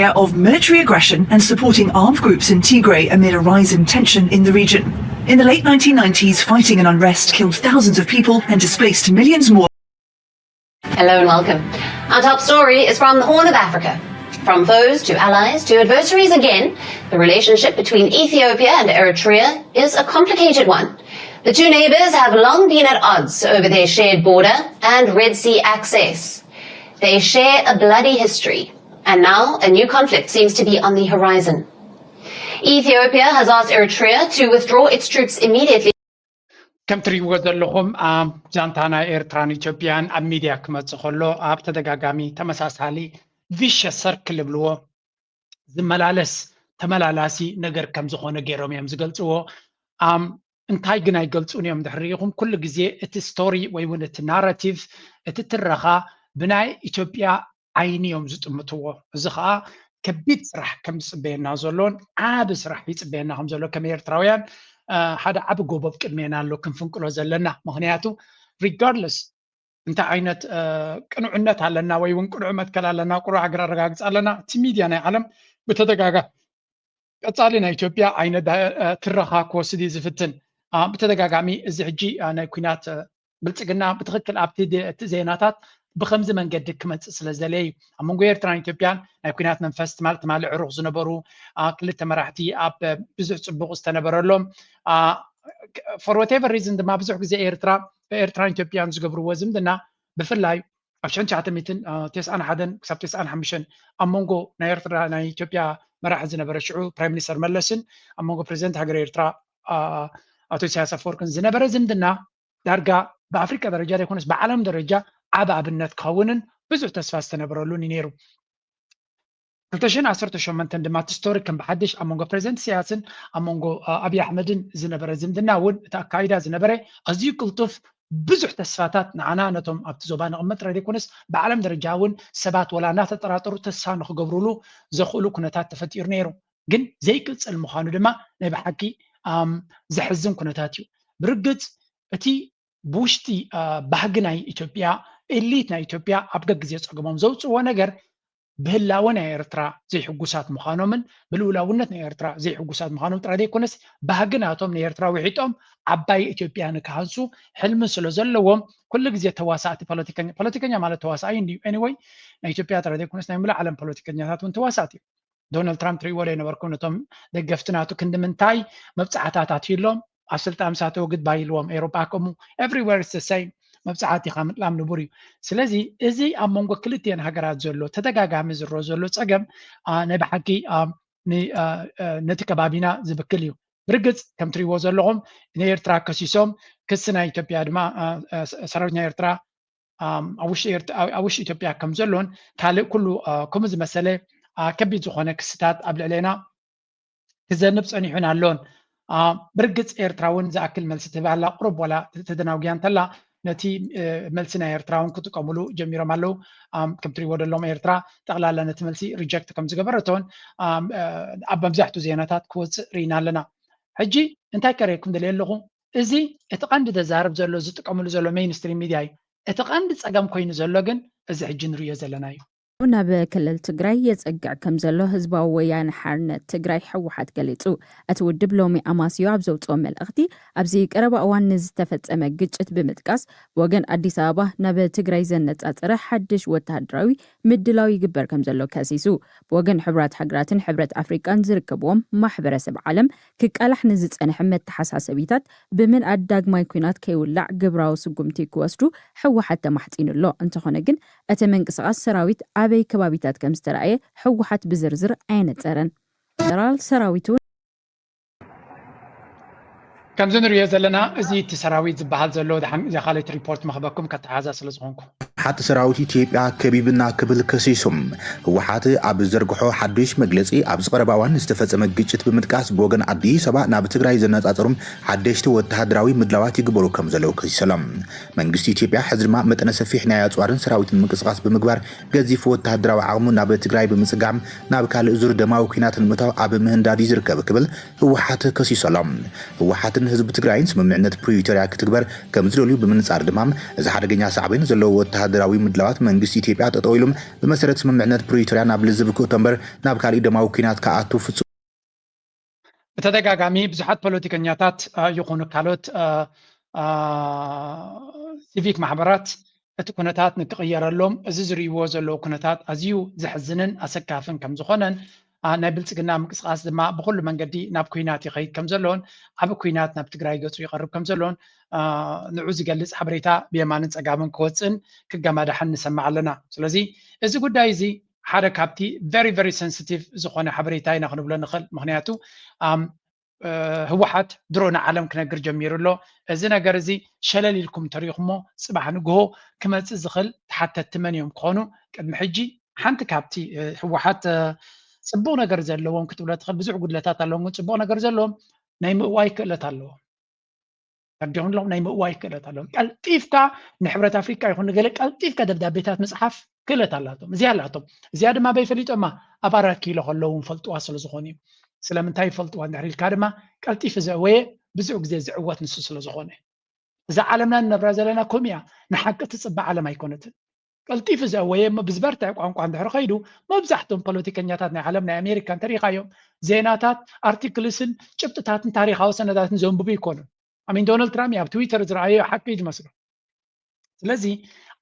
of military aggression and supporting armed groups in Tigray amid a rise in tension in the region. In the late nineteen nineties, fighting and unrest killed thousands of people and displaced millions more. Hello and welcome. Our top story is from the Horn of Africa. From foes to allies to adversaries again, the relationship between Ethiopia and Eritrea is a complicated one. The two neighbors have long been at odds over their shared border and Red Sea access. They share a bloody history, and now a new conflict seems to be on the horizon. Ethiopia has asked Eritrea to withdraw its troops immediately. ከም ትሪእዎ ዘለኹም ዛንታ ናይ ኤርትራን ኢትዮጵያን ኣብ ሚድያ ክመፅእ ከሎ ኣብ ተደጋጋሚ ተመሳሳሊ ቪሸስ ሰርክል ዝብልዎ ዝመላለስ ተመላላሲ ነገር ከም ዝኾነ ገይሮም እዮም ዝገልፅዎ። እንታይ ግን ኣይገልፁን እዮም ድሕሪኢኹም ኩሉ ግዜ እቲ ስቶሪ ወይ እውን እቲ ናራቲቭ እቲ ትረኻ ብናይ ኢትዮጵያ ዓይኒ እዮም ዝጥምትዎ። እዚ ከዓ ከቢድ ስራሕ ከም ዝፅበየና ዘሎን ዓብ ስራሕ ይፅበየና ከም ዘሎ ከም ኤርትራውያን ሓደ ዓብ ጎቦብ ቅድሜና ኣሎ ክንፍንቅሎ ዘለና። ምክንያቱ ሪጋርድለስ እንታይ ዓይነት ቅኑዕነት ኣለና ወይ እውን ቅኑዕ መትከል ኣለና፣ ቅኑዕ ሃገር ኣረጋግፅ ኣለና፣ እቲ ሚድያ ናይ ዓለም ብተደጋጋ ቀፃሊ ናይ ኢትዮጵያ ዓይነት ትረኻ ክወስድ እዩ ዝፍትን። ብተደጋጋሚ እዚ ሕጂ ናይ ኩናት ብልፅግና ብትኽክል ኣብቲ እቲ ዜናታት ብከምዚ መንገዲ ክመፅእ ስለ ዝደለየ እዩ። ኣብ መንጎ ኤርትራን ኢትዮጵያን ናይ ኩናት መንፈስ ትማል ትማሊ ዕሩኽ ዝነበሩ ክልተ መራሕቲ ኣብ ብዙሕ ፅቡቕ ዝተነበረሎም for whatever reason ድማ ብዙሕ ግዜ ኤርትራ ኤርትራን ኢትዮጵያን ዝገብርዎ ዝምድና ብፍላይ ኣብ ሽሕን ትሽዓተ ሚእትን ተስዓን ሓደን ክሳብ ተስዓን ሓሙሽተን ኣብ መንጎ ናይ ኤርትራ ናይ ኢትዮጵያ መራሒ ዝነበረ ሽዑ ፕራይም ሚኒስተር መለስን ኣብ መንጎ ፕሬዚደንት ሃገር ኤርትራ ኣቶ ኢሳያስ ኣፈወርቅን ዝነበረ ዝምድና ዳርጋ ብኣፍሪካ ደረጃ ዘይኮነስ ብዓለም ደረጃ ዓብ ኣብነት ክኸውንን ብዙሕ ተስፋ ዝተነበረሉን እዩ ነይሩ። ክልተ ሽሕን ዓሰርተ ሸሞንተን ድማ እቲ ስቶሪ ከም ብሓድሽ ኣብ መንጎ ፕሬዚደንት ኢሳያስን ኣብ መንጎ ኣብይ ኣሕመድን ዝነበረ ዝምድና እውን እቲ ኣካይዳ ዝነበረ ኣዝዩ ቅልጡፍ ብዙሕ ተስፋታት ንዓና ነቶም ኣብቲ ዞባ ንቕመጥ ጥራይ ዘይኮነስ ብዓለም ደረጃ እውን ሰባት ወላ እናተጠራጠሩ ተስፋ ንክገብሩሉ ዘኽእሉ ኩነታት ተፈጢሩ ነይሩ። ግን ዘይቅፅል ምዃኑ ድማ ናይ ብሓቂ ዘሕዝን ኩነታት እዩ። ብርግፅ እቲ ብውሽጢ ባህጊ ናይ ኢትዮጵያ ኤሊት ናይ ኢትዮጵያ ኣብ ገግዜ ፀገሞም ዘውፅዎ ነገር ብህላወ ናይ ኤርትራ ዘይሕጉሳት ምዃኖምን ብልኡላውነት ናይ ኤርትራ ዘይሕጉሳት ምዃኖም ጥራይ ዘይኮነስ ባህጊ ናቶም ንኤርትራ ውሒጦም ዓባይ ኢትዮጵያ ንክሃንፁ ሕልሚ ስለ ዘለዎም ኩሉ ግዜ ተዋሳእቲ ፖለቲከኛ ፖለቲከኛ ማለት ተዋሳኣይ እንድዩ anyway ናይ ኢትዮጵያ ጥራይ ዘይኮነስ ናይ ሙሉእ ዓለም ፖለቲከኛታት እውን ተዋሳእቲ እዮም። ዶናልድ ትራምፕ ትሪእዎ ዶ ይነበርኩም ነቶም ደገፍቲ ናቱ ክንዲ ምንታይ መብፃዕታት ኣትዩሎም ኣብ ስልጣን ምስ ኣተወ ግድባይ ኢልዎም ኤሮጳ ከምኡ everywhere is the same መብፃዕቲ ኢኻ ምጥላም ንቡር እዩ። ስለዚ እዚ ኣብ መንጎ ክልቲኤን ሃገራት ዘሎ ተደጋጋሚ ዝረኦ ዘሎ ፀገም ናይ ብሓቂ ነቲ ከባቢና ዝብክል እዩ። ብርግፅ ከም ትሪእዎ ዘለኹም ንኤርትራ ከሲሶም ክሲ ናይ ኢትዮጵያ ድማ ሰራዊት ናይ ኤርትራ ኣብ ውሽጢ ኢትዮጵያ ከም ዘሎን ካልእ ኩሉ ከምኡ ዝመሰለ ከቢድ ዝኾነ ክስታት ኣብ ልዕሌና ክዘንብ ፀኒሑን ኣሎን። ብርግፅ ኤርትራ እውን ዝኣክል መልሲ ትህብ ኣላ። ቁሩብ ዋላ ተደናጉያ እንተላ ነቲ መልሲ ናይ ኤርትራ እውን ክጥቀሙሉ ጀሚሮም ኣለዉ። ከም ትሪእዎ ዘለኹም ኤርትራ ጠቕላላ ነቲ መልሲ ሪጀክት ከም ዝገበረቶን ኣብ መብዛሕትኡ ዜናታት ክወፅእ ርኢና ኣለና። ሕጂ እንታይ ከርእየኩም ደልየ ኣለኹ፣ እዚ እቲ ቀንዲ ዘዛርብ ዘሎ ዝጥቀምሉ ዘሎ ሜይንስትሪም ሚድያ እዩ። እቲ ቀንዲ ፀገም ኮይኑ ዘሎ ግን እዚ ሕጂ ንርእዮ ዘለና እዩ። ናብ ክልል ትግራይ የፀግዕ ከም ዘሎ ህዝባዊ ወያነ ሓርነት ትግራይ ህወሓት ገሊፁ። እቲ ውድብ ሎሚ ኣማስዮ ኣብ ዘውፅኦ መልእኽቲ ኣብዚ ቀረባ እዋን ንዝተፈፀመ ግጭት ብምጥቃስ ብወገን ኣዲስ ኣበባ ናብ ትግራይ ዘነፃፀረ ሓድሽ ወተሃደራዊ ምድላው ይግበር ከም ዘሎ ከሲሱ። ብወገን ሕቡራት ሃገራትን ሕብረት ኣፍሪቃን ዝርከብዎም ማሕበረሰብ ዓለም ክቃላሕ ንዝፀንሐ መተሓሳሰቢታት ብምንኣድ ዳግማይ ኲናት ከይውላዕ ግብራዊ ስጉምቲ ክወስዱ ህወሓት ተማሕፂኑ ኣሎ። እንተኾነ ግን እቲ ምንቅስቓስ ሰራዊት ኣበይ ከባቢታት ከም ዝተረኣየ ህወሓት ብዝርዝር ኣየነፀረን። ጀነራል ሰራዊቱ ከምዚ ንሪኦ ዘለና እዚ እቲ ሰራዊት ዝበሃል ዘሎ ድሓን እዚኣ ካልኣይቲ ሪፖርት መኽበኩም ከተሓዛ ስለ ዝኾንኩ ሓቲ ሰራዊት ኢትዮጵያ ከቢብና ክብል ከሲሱ። ህወሓት ኣብ ዝዘርግሖ ሓዱሽ መግለፂ ኣብዚ ቀረባ እዋን ዝተፈፀመ ግጭት ብምጥቃስ ብወገን ኣዲስ ኣበባ ናብ ትግራይ ዘነፃፀሩ ሓደሽቲ ወተሃደራዊ ምድላዋት ይግበሩ ከም ዘለዉ ከሲሱ ኣሎ። መንግስቲ ኢትዮጵያ ሕዚ ድማ መጠነ ሰፊሕ ናይ ኣፅዋርን ሰራዊትን ምንቅስቃስ ብምግባር ገዚፍ ወተሃደራዊ ዓቕሙ ናብ ትግራይ ብምፅጋም ናብ ካልእ ዙር ደማዊ ኲናት ንምእታው ኣብ ምህንዳድ እዩ ዝርከብ ክብል ህወሓት ከሲሱ ኣሎ። ህወሓት ህዝቢ ትግራይን ስምምዕነት ፕሪቶርያ ክትግበር ከም ዝደልዩ ብምንጻር ድማ፣ እዚ ሓደገኛ ሳዕቤን ዘለዎ ወተሃደራዊ ምድላዋት መንግስቲ ኢትዮጵያ ጠጠው ኢሉም ብመሰረት ስምምዕነት ፕሪቶርያ ናብ ልዝብ ክእቶ እምበር ናብ ካሊእ ደማዊ ኲናት ክኣቱ ፍጹም። ብተደጋጋሚ ብዙሓት ፖለቲከኛታት ይኹኑ ካልኦት ሲቪክ ማሕበራት እቲ ኩነታት ንክቕየረሎም፣ እዚ ዝርእይዎ ዘለዉ ኩነታት ኣዝዩ ዘሕዝንን ኣሰካፍን ከም ዝኾነን፣ ናይ ብልጽግና ምንቅስቃስ ድማ ብኹሉ መንገዲ ናብ ኲናት ይኸይድ ከም ዘሎን፣ ዓቢ ኲናት ናብ ትግራይ ገጹ ይቐርብ ከም ዘሎን ንዑ ዝገልጽ ሓበሬታ ብየማንን ጸጋምን ክወጽእን ክገማዳሕን ንሰምዕ ኣለና። ስለዚ እዚ ጉዳይ እዚ ሓደ ካብቲ very very sensitive ዝኾነ ሓበሬታ ኢና ክንብሎ ንኽእል። ምኽንያቱ ህወሓት ድሮ ንዓለም ክነግር ጀሚሩ ኣሎ። እዚ ነገር እዚ ሸለል ኢልኩም ተሪኹሞ፣ ጽባሕ ንግሆ ክመጽእ ዝኽእል ተሓተትቲ መን እዮም ክኾኑ? ቅድሚ ሕጂ ሓንቲ ካብቲ ህወሓት ጽቡቕ ነገር ዘለዎም ክትብሎ ትኽእል፣ ብዙሕ ጉድለታት ኣለዎም፣ ግን ጽቡቕ ነገር ዘለዎም ናይ ምእዋይ ክእለት ኣለዎም። ተረዲኹም ኣለኹም? ናይ ምእዋይ ክእለት ኣለዎም። ቀልጢፍካ ንሕብረት ኣፍሪካ ይኹን ንገለ ቀልጢፍካ ደብዳቤታት ምፅሓፍ ክእለት ኣላቶም። እዚኣ ኣላቶም። እዚኣ ድማ በይፈሊጦማ ኣብ ኣራት ኪሎ ከለዉ ፈልጥዋ ስለዝኾኑ እዩ። ስለምንታይ ይፈልጥዋ እንድሕር ኢልካ ድማ ቀልጢፍ ዘእወየ ብዙሕ ግዜ ዝዕወት ንሱ ስለዝኾነ። እዛ ዓለምና ንነብራ ዘለና ከምኡ እያ። ንሓቂ ትፅበ ዓለም ኣይኮነትን። ቀልጢፉ ዘእወየ እሞ ብዝበርትዐ ቋንቋ እንድሕር ከይዱ መብዛሕትኦም ፖለቲከኛታት ናይ ዓለም ናይ ኣሜሪካ እንተሪኢኻዮም ዜናታት ኣርቲክልስን ጭብጥታትን ታሪኻዊ ሰነዳትን ዘንብቡ ይኮኑን። ኣሚን ዶናልድ ትራምፕ ኣብ ትዊተር ዝረኣዮ ሓቂ እዩ ዝመስሎ። ስለዚ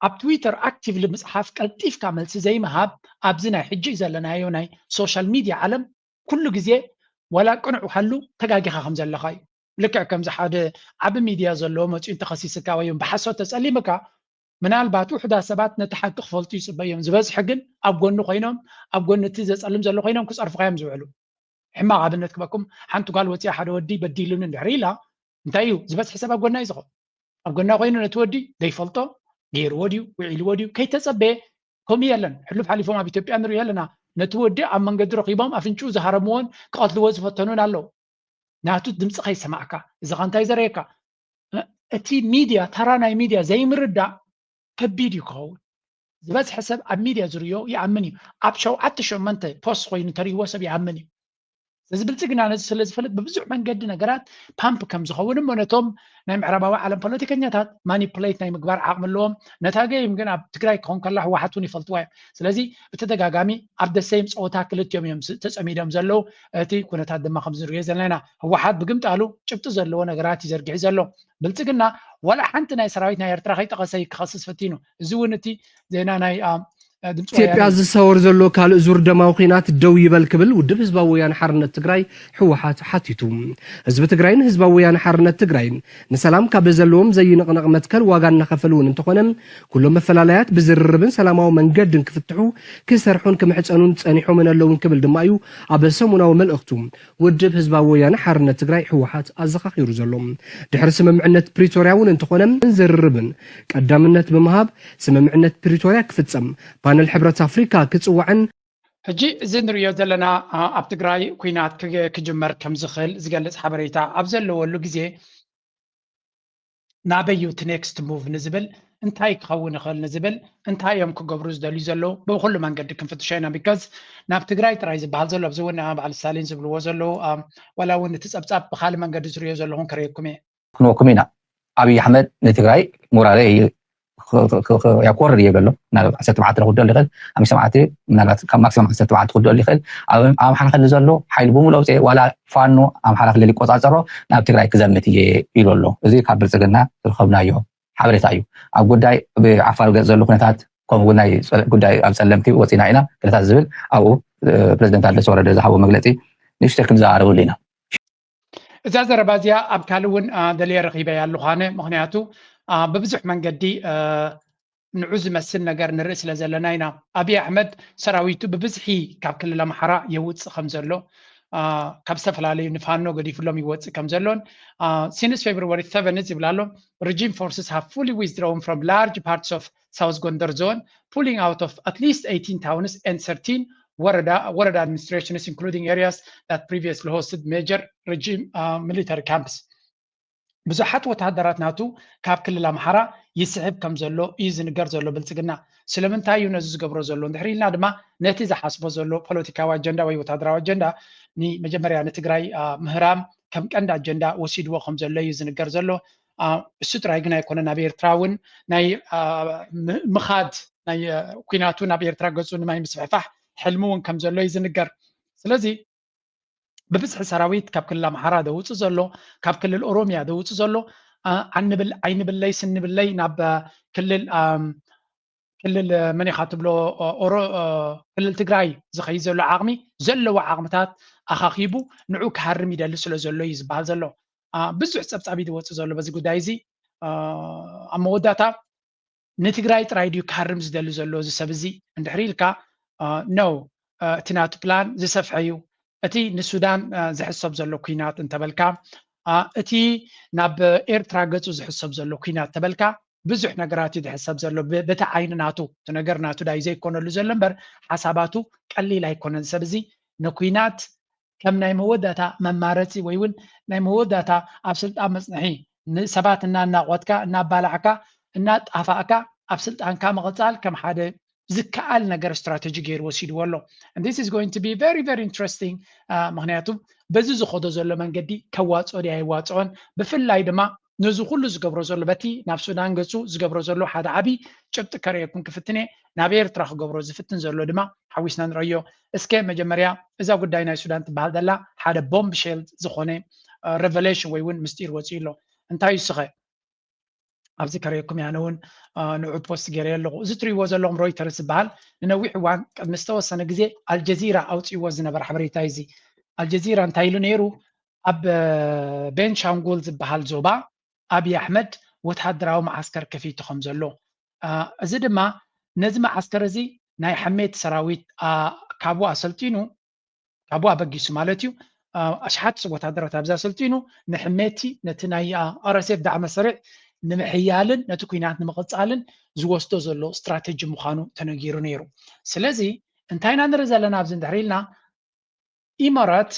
ኣብ ትዊተር ኣክቲቭሊ ምፅሓፍ ቀልጢፍካ መልሲ ዘይምሃብ ኣብዚ ናይ ሕጂ ዘለናዮ ናይ ሶሻል ሚድያ ዓለም ኩሉ ግዜ ዋላ ቅኑዕ ሃሉ ተጋጊኻ ከም ዘለኻ እዩ። ልክዕ ከምዚ ሓደ ዓቢ ሚድያ ዘለዎ መፂኡ እንተኸሲስካ ወይ ብሓሶት ተፀሊምካ ምናልባት ውሑዳት ሰባት ነቲ ሓቂ ክፈልጡ ይፅበ እዮም። ዝበዝሑ ግን ኣብ ጎኒ ኮይኖም ኣብ ጎኒ እቲ ዘፀልም ዘሎ ኮይኖም ክፀርፉኻ እዮም ዝውዕሉ። ሕማቕ ኣብነት ክበኩም ሓንቲ ጓል ወፂኣ ሓደ ወዲ በዲሉኒ እንድሕር ኢላ እንታይ እዩ ዝበዝሐ ሰብ ኣብ ጎና እዩ ዝኸውን። ኣብ ጎና ኮይኑ ነቲ ወዲ ዘይፈልጦ ገይርዎ ድዩ ውዒልዎ ድዩ ከይተፀበየ ከምኡ የለን። ሕሉፍ ሓሊፎም ኣብ ኢትዮጵያ ንሪኦ ኣለና። ነቲ ወዲ ኣብ መንገዲ ረኺቦም ኣፍንጭኡ ዝሃረምዎን ክቐትልዎ ዝፈተኑን ኣለዉ። ናቱ ድምፂ ከይሰማዕካ እዚ ኸ እንታይ ዘርእየካ? እቲ ሚድያ ተራ ናይ ሚድያ ዘይምርዳእ ከቢድ እዩ ክኸውን። ዝበዝሐ ሰብ ኣብ ሚድያ ዝርእዮ ይኣምን እዩ። ኣብ ሸውዓተ ሸመንተ ፖስት ኮይኑ ተርእይዎ ሰብ ይኣምን እዩ። ስለዚ ብልፅግና ነዚ ስለ ዝፈልጥ ብብዙሕ መንገዲ ነገራት ፓምፕ ከም ዝኸውን እሞ ነቶም ናይ ምዕራባዊ ዓለም ፖለቲከኛታት ማኒፕሌት ናይ ምግባር ዓቕሚ ኣለዎም። ነታ ገይም ግን ኣብ ትግራይ ክኸውን ከላ ህወሓት እውን ይፈልጥዋ እዮም። ስለዚ ብተደጋጋሚ ኣብ ደሰይም ፀወታ ክልቲኦም እዮም ተፀሚዶም ዘለዉ። እቲ ኩነታት ድማ ከም ዝንሪኦ ዘለና ህወሓት ብግምጣሉ ጭብጢ ዘለዎ ነገራት ይዘርግሒ ዘሎ። ብልፅግና ዋላ ሓንቲ ናይ ሰራዊት ናይ ኤርትራ ከይጠቐሰ ክኸስስ ፈቲኑ። እዚ እውን እቲ ዜና ናይ ኢትዮጵያ ዝሳወር ዘሎ ካልእ ዙር ደማዊ ኲናት ደው ይበል ክብል ውድብ ህዝባዊ ወያነ ሓርነት ትግራይ ህወሓት ሓቲቱ። ህዝቢ ትግራይን ህዝባዊ ወያነ ሓርነት ትግራይን ንሰላም ካብ ዘለዎም ዘይንቕነቕ መትከል ዋጋ እናኸፈሉ እውን እንተኾነ ኩሎም መፈላለያት ብዝርርብን ሰላማዊ መንገድን ክፍትሑ ክሰርሑን ክምሕፀኑን ፀኒሖምን ኣለውን ክብል ድማ እዩ ኣብ ሰሙናዊ መልእኽቱ ውድብ ህዝባዊ ወያነ ሓርነት ትግራይ ህወሓት ኣዘኻኺሩ ዘሎ። ድሕሪ ስምምዕነት ፕሪቶርያ እውን እንተኾነ ዝርርብን ቀዳምነት ብምሃብ ስምምዕነት ፕሪቶርያ ክፍፀም ፓነል ሕብረት ኣፍሪካ ክፅዋዕን ሕጂ እዚ ንሪኦ ዘለና ኣብ ትግራይ ኩናት ክጅመር ከም ዝኽእል ዝገልፅ ሓበሬታ ኣብ ዘለወሉ ግዜ ናበይ እዩ እቲ ኔክስት ሙቭ ንዝብል እንታይ ክኸውን ይኽእል ንዝብል እንታይ እዮም ክገብሩ ዝደልዩ ዘለዉ ብኩሉ መንገዲ ክንፍትሾ ኢና። ቢካዝ ናብ ትግራይ ጥራይ ዝበሃል ዘሎ ኣብዚ እውን በዓል ስታሊን ዝብልዎ ዘለዉ ዋላ እውን እቲ ፀብፃብ ብካልእ መንገዲ ዝሪኦ ዘለኹን ክርእየኩም እየ። ክንወኩም ኢና። ኣብይ ኣሕመድ ንትግራይ ሞራለ ያኮርር እየ በሎ። ምናልባት ዓሰርተ መዓልቲ ክውደሉ ይኽእል፣ ሓሙሽተ መዓልቲ ምናልባት ካብ ማክሲማም ዓሰርተ መዓልቲ ክውደሉ ይኽእል። ኣብ ኣምሓራ ክልል ዘሎ ሓይሊ ብምሉእ ኣውፅኤ ዋላ ፋኖ ኣምሓራ ክልል ይቆፃፀሮ ናብ ትግራይ ክዘምት እየ ኢሉ ኣሎ። እዚ ካብ ብልፅግና ዝረኸብናዮ ሓበሬታ እዩ። ኣብ ጉዳይ ብዓፋር ገፅ ዘሎ ኩነታት ከምኡ እውን ናይ ጉዳይ ኣብ ፀለምቲ ወፂና ኢና ኩነታት ዝብል ኣብኡ ፕሬዚደንት ታደሰ ወረደ ዝሃቦ መግለፂ ንእሽተይ ክንዘራረበሉ ኢና። እዛ ዘረባ እዚኣ ኣብ ካልእ እውን ደልየ ረኺበያ ኣለኹ ኣነ። ምኽንያቱ ብብዙሕ መንገዲ ንዑ ዝመስል ነገር ንርኢ ስለ ዘለና ኢና። ኣብይ ኣሕመድ ሰራዊቱ ብብዝሒ ካብ ክልል ኣምሓራ የውፅእ ከም ዘሎ፣ ካብ ዝተፈላለዩ ንፋኖ ገዲፍሎም ይወፅእ ከም ዘሎን since February seven ዝብል ኣሎ regime forces have fully withdrawn from large parts of South Gondar zone, pulling out of at least eighteen towns and thirteen ወረዳ ወረዳ administrations, including areas that previously hosted major regime military camps. ብዙሓት ወታደራት ናቱ ካብ ክልል ኣምሓራ ይስሕብ ከም ዘሎ እዩ ዝንገር ዘሎ ብልጽግና። ስለምንታይ እዩ ነዚ ዝገብሮ ዘሎ እንድሕር ኢልና ድማ፣ ነቲ ዝሓስቦ ዘሎ ፖለቲካዊ ኣጀንዳ ወይ ወታደራዊ ኣጀንዳ፣ ንመጀመርያ ንትግራይ ምህራም ከም ቀንዲ ኣጀንዳ ወሲድዎ ከም ዘሎ እዩ ዝንገር ዘሎ። እሱ ጥራይ ግን ኣይኮነን። ኣብ ኤርትራ እውን ናይ ምኻድ፣ ናይ ኩናቱ ናብ ኤርትራ ገጹ ንማይ ምስፍሕፋሕ ሕልሚ እውን ከም ዘሎ እዩ ዝንገር። ስለዚ ብብዝሒ ሰራዊት ካብ ክልል ኣምሓራ ደውፅእ ዘሎ፣ ካብ ክልል ኦሮሚያ ደውፅእ ዘሎ፣ ኣይንብለይ ስንብለይ ናብ ክልል ክልል መን ኢኻ ትብሎ፣ ክልል ትግራይ ዝኸይድ ዘሎ ዓቕሚ፣ ዘለዎ ዓቕምታት ኣኻኺቡ ንዑ ክሃርም ይደሊ ስለ ዘሎ እዩ ዝበሃል ዘሎ። ብዙሕ ፀብፃብ እዩ ዝወፅእ ዘሎ በዚ ጉዳይ እዚ። ኣብ መወዳእታ ንትግራይ ጥራይ ድዩ ክሃርም ዝደሊ ዘሎ እዚ ሰብ እዚ እንድሕር ኢልካ፣ ኖ፣ እቲ ናቱ ፕላን ዝሰፍሐ እዩ። እቲ ንሱዳን ዝሕሰብ ዘሎ ኩናት እንተበልካ፣ እቲ ናብ ኤርትራ ገጹ ዝሕሰብ ዘሎ ኩናት ተበልካ፣ ብዙሕ ነገራት እዩ ዝሕሰብ ዘሎ። በቲ ዓይኒ ናቱ እቲ ነገር ናቱ ዳዩ ዘይኮነሉ ዘሎ እምበር፣ ሓሳባቱ ቀሊል ኣይኮነን። ሰብ እዚ ንኩናት ከም ናይ መወዳእታ መማረፂ ወይ እውን ናይ መወዳእታ ኣብ ስልጣን መፅንሒ፣ ንሰባት እናናቆትካ፣ እናባላዕካ፣ እናጣፋእካ ኣብ ስልጣንካ ምቕፃል ከም ሓደ ዝከኣል ነገር ስትራተጂ ገይሩ ወሲድዎ ኣሎ። This is going to be very very interesting። ምክንያቱ በዚ ዝኸዶ ዘሎ መንገዲ ከዋፅኦ ድዩ ኣይዋፅኦን፣ ብፍላይ ድማ ነዚ ኩሉ ዝገብሮ ዘሎ፣ በቲ ናብ ሱዳን ገፁ ዝገብሮ ዘሎ ሓደ ዓብዪ ጭብጢ ከርእየኩም ክፍትን እየ። ናብ ኤርትራ ክገብሮ ዝፍትን ዘሎ ድማ ሓዊስና ንረዮ። እስከ መጀመርያ እዛ ጉዳይ ናይ ሱዳን ትበሃል ዘላ ሓደ ቦምብ ሼል ዝኾነ ሬቨሌሽን ወይ እውን ምስጢር ወፂኡ ኣሎ። እንታይ እዩ እስኸ? ኣብዚ ከርእየኩም እየ። ኣነ እውን ንዑ ፖስት ገይረ ኣለኹ። እዚ ትሪእዎ ዘለኹም ሮይተርስ ዝበሃል ንነዊሕ እዋን ቅድሚ ዝተወሰነ ግዜ ኣልጀዚራ ኣውፅእዎ ዝነበረ ሓበሬታ እዩ። እዚ ኣልጀዚራ እንታይ ኢሉ ነይሩ? ኣብ ቤንሻንጉል ዝበሃል ዞባ ኣብይ ኣሕመድ ወታደራዊ መዓስከር ከፊቱ ከም ዘሎ፣ እዚ ድማ ነዚ መዓስከር እዚ ናይ ሕሜት ሰራዊት ካብኡ ኣሰልጢኑ፣ ካብኡ ኣበጊሱ ማለት እዩ፣ ኣሽሓት ወታደራት ኣብዚ ኣሰልጢኑ ንሕሜቲ ነቲ ናይ ኣርኤስኤፍ ዳዕመ ሰሪዕ ንምሕያልን ነቲ ኩናት ንምቕፃልን ዝወስዶ ዘሎ ስትራተጂ ምዃኑ ተነጊሩ ነይሩ። ስለዚ እንታይ ኢና ንርኢ ዘለና ኣብዚ እንድሕር ኢልና፣ ኢማራት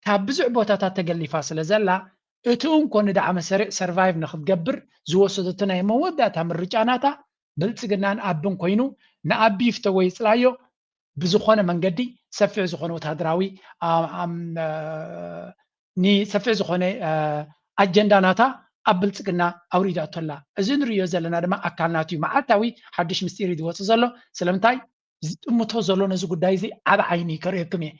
ካብ ብዙሕ ቦታታት ተገሊፋ ስለ ዘላ፣ እቲ እንኮ ንዳዕመ ሰሪዕ ሰርቫይቭ ንክትገብር ዝወሰደቶ ናይ መወዳእታ ምርጫ ናታ ብልፅግናን ኣብን ኮይኑ፣ ንኣቢ ይፍተዎ ይፅላዮ ብዝኾነ መንገዲ ሰፊሕ ዝኾነ ወታደራዊ ንሰፊሕ ዝኾነ ኣጀንዳ ናታ ኣብ ብልፅግና ኣውሪዳቶ ኣላ። እዚ ንሪኦ ዘለና ድማ ኣካል ናቱ እዩ። መዓልታዊ ሓድሽ ምስጢር እዩ ዝወፅእ ዘሎ። ስለምንታይ ዝጥምቶ ዘሎ ነዚ ጉዳይ እዚ ዓብ ዓይኒ ከርእየኩም እየ።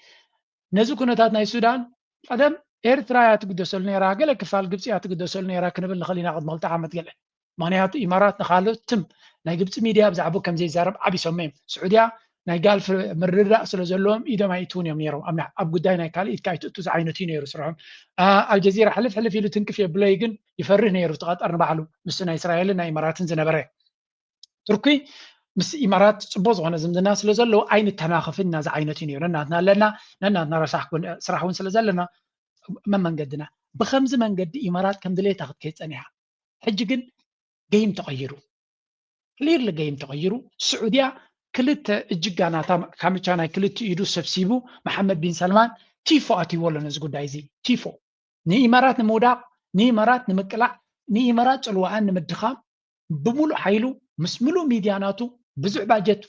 ነዚ ኩነታት ናይ ሱዳን ቀደም ኤርትራ እያ ትግደሰሉ ነይራ፣ ገለ ክፋል ግብፂ እያ ትግደሰሉ ነይራ ክንብል ንኽእል ኢና ቅድሚ ክልተ ዓመት ገለ። ምኽንያቱ ኢማራት ንኻልኦት ትም ናይ ግብፂ ሚድያ ብዛዕባኡ ከም ዘይዛረብ ዓቢሶሞ እዮም። ስዑድያ ናይ ጋልፍ ምርድዳእ ስለ ዘለዎም ኢዶም ኣይእትውን እዮም ነይሮም። ኣብ ጉዳይ ናይ ካልእ ኢድካ ኣይትእቱ ዝዓይነቱ እዩ ነይሩ ስርሖም። ኣልጀዚራ ሕልፍ ሕልፍ ኢሉ ትንክፍ የብለይ ግን ይፈርህ ነይሩ እቲ ቀጠር ንባዕሉ፣ ምስ ናይ እስራኤልን ናይ ኢማራትን ዝነበረ። ቱርኪ ምስ ኢማራት ፅቡቅ ዝኾነ ዝምድና ስለ ዘለዎ ኣይንተናኸፍን ኢና ዝዓይነቱ እዩ ነይሩ። ነናትና ኣለና፣ ነናትና ረሳሕ ስራሕ እውን ስለ ዘለና መመንገድና ብከምዚ መንገዲ ኢማራት ከም ድሌታ ክትከይድ ፀኒሓ። ሕጂ ግን ገይም ተቐይሩ፣ ክሊርሊ ገይም ተቐይሩ። ስዑድያ ክልተ እጅጋ ናታ ካምቻ ናይ ክልተ ኢዱ ሰብሲቡ መሓመድ ቢን ሰልማን ቲፎ ኣትይዎ ኣሎ ነዚ ጉዳይ እዚ። ቲፎ ንኢማራት ንምውዳቕ፣ ንኢማራት ንምቅላዕ፣ ንኢማራት ፅልዋኣን ንምድኻም ብምሉእ ሓይሉ ምስ ምሉእ ሚድያ ናቱ ብዙሕ ባጀት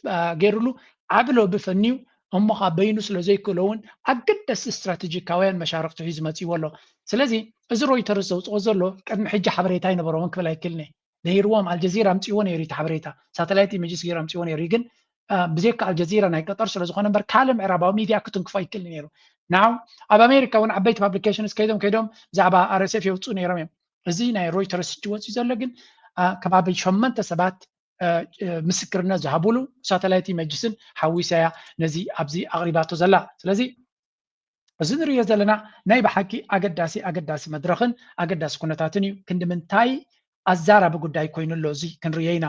ገይሩሉ ዓቢ ሎቢ ፈንዩ እሞ ካብ በይኑ ስለ ዘይክእሎ እውን ኣገደስቲ ስትራቴጂካውያን መሻርኽቲ ሒዙ መፂዎ ኣሎ። ስለዚ እዚ ሮይተርስ ዘውፅኦ ዘሎ ቅድሚ ሕጂ ሓበሬታ ኣይነበሮምን ክብል ኣይክእልን እየ። ነይርዎም ኣልጀዚራ ኣምፅዎ ነይሩ እቲ ሓበሬታ፣ ሳተላይት ኢሜጅስ ገይሩ ኣምፅዎ ነይሩ ግን ብዘይካ ኣልጀዚራ ናይ ቀጠር ስለ ዝኾነ እምበር ካልእ ምዕራባዊ ሚድያ ክትንክፎ ኣይክእል ነይሩ። ናው ኣብ ኣሜሪካ እውን ዓበይቲ ፓብሊኬሽንስ ከይዶም ከይዶም ብዛዕባ ኣርኤስኤፍ የውፅኡ ነይሮም እዮም። እዚ ናይ ሮይተርስ ሕጂ ወፅዩ ዘሎ ግን ከባቢ ሸመንተ ሰባት ምስክርነት ዝሃብሉ ሳተላይት ኢሜጅስን ሓዊሳ እያ ነዚ ኣብዚ ኣቕሪባቶ ዘላ። ስለዚ እዚ ንሪኦ ዘለና ናይ ብሓቂ ኣገዳሲ ኣገዳሲ መድረኽን ኣገዳሲ ኩነታትን እዩ። ክንዲ ምንታይ ኣዛራቢ ጉዳይ ኮይኑ ኣሎ እዚ ክንርዮ ኢና።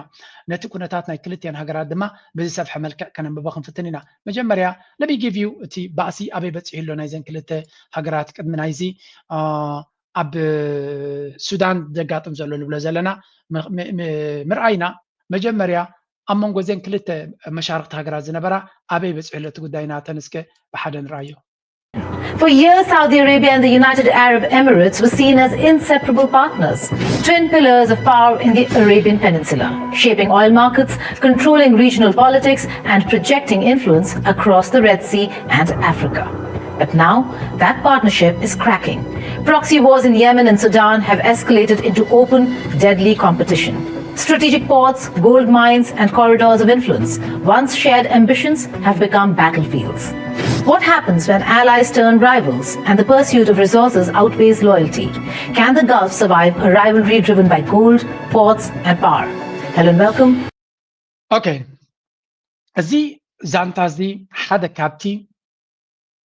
ነቲ ኩነታት ናይ ክልቲአን ሃገራት ድማ ብዝሰፍሐ መልክዕ ከነንብቦ ክንፍትን ኢና። መጀመርያ let me give you እቲ ባእሲ ኣበይ በፂሑ ኣሎ ናይዘን ክልተ ሃገራት ቅድሚ ናይዚ ኣብ ሱዳን ዘጋጥም ዘሎ ንብሎ ዘለና ምርኣይና፣ መጀመርያ ኣብ መንጎ እዘን ክልተ መሻርክቲ ሃገራት ዝነበራ ኣበይ በፂሑ ኣሎ እቲ ጉዳይ ናተን እስከ ብሓደ ንርኣዮ። For years, Saudi Arabia and the United Arab Emirates were seen as inseparable partners, twin pillars of power in the Arabian Peninsula, shaping oil markets, controlling regional politics, and projecting influence across the Red Sea and Africa. But now, that partnership is cracking. Proxy wars in Yemen and Sudan have escalated into open, deadly competition. Strategic ports, gold mines, and corridors of influence, once shared ambitions, have become battlefields. What happens when allies turn rivals and the pursuit of resources outweighs loyalty? Can the Gulf survive a rivalry driven by gold, ports, and power? Helen Malcolm. Okay. እዚ ዛንታ እዚ ሓደ ካብቲ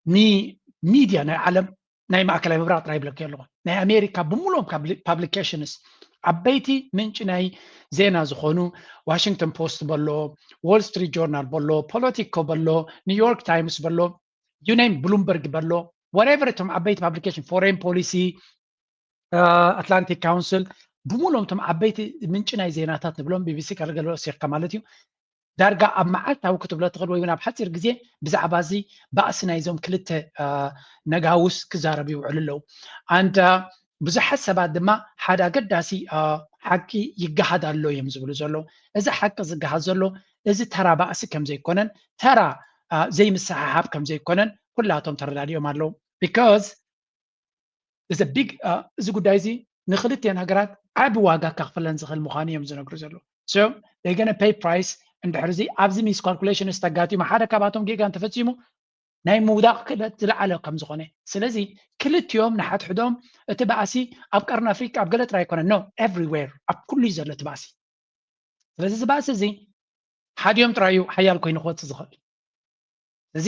ንሚድያ ናይ ዓለም ናይ ማእከላይ ምብራቕ ጥራይ ይብለኪ ኣለኹ። ናይ ኣሜሪካ ብምሉኦም ፓብሊኬሽንስ፣ ዓበይቲ ምንጪ ናይ ዜና ዝኾኑ ዋሽንግተን ፖስት በሎ፣ ዎል ስትሪት ጆርናል በሎ፣ ፖለቲኮ በሎ፣ ኒውዮርክ ታይምስ በሎ፣ ዩ ኔም፣ ብሉምበርግ በሎ፣ whatever፣ እቶም ዓበይቲ ፓብሊኬሽን፣ ፎሬን ፖሊሲ፣ ኣትላንቲክ ካውንስል፣ ብምሉኦም እቶም ዓበይቲ ምንጪ ናይ ዜናታት ንብሎም፣ ቢቢሲ ካልገለ ወሲኽካ ማለት እዩ። ዳርጋ ኣብ መዓልታዊ ክትብሎ ትኽእል ወይ እውን ኣብ ሓፂር ግዜ ብዛዕባ እዚ ባእሲ ናይዞም ክልተ ነጋውስ ክዛረቡ ይውዕሉ ኣለዉ። ኣንድ ብዙሓት ሰባት ድማ ሓደ ኣገዳሲ ሓቂ ይገሃድ ኣሎ እዮም ዝብሉ ዘለዉ። እዚ ሓቂ ዝገሃድ ዘሎ እዚ ተራ ባእሲ ከም ዘይኮነን ተራ ዘይምስሕሓብ ከም ዘይኮነን ኩላቶም ተረዳዲኦም ኣለዉ። Because እዚ ቢግ እዚ ጉዳይ እዚ ንክልቲአን ሃገራት ዓቢ ዋጋ ከኽፍለን ዝኽእል ምዃኑ እዮም ዝነግሩ ዘለዉ። So they gonna pay price። እንድሕር እዚ ኣብዚ ሚስካልኩሌሽን ዝተጋጢሙ ሓደ ካብኣቶም ጌጋ እንተፈፂሙ ናይ ምውዳቕ ክእለት ዝለዓለ ከም ዝኾነ፣ ስለዚ ክልቲኦም ንሓድሕዶም እቲ ባእሲ ኣብ ቀርኒ ኣፍሪቃ ኣብ ገለ ጥራይ ኣይኮነን፣ no፣ everywhere፣ ኣብ ኩሉ እዩ ዘሎ እቲ ባእሲ። ስለዚ እዚ ባእሲ እዚ ሓዲኦም ጥራይ እዩ ሓያል ኮይኑ ክወፅእ ዝኽእል። እዚ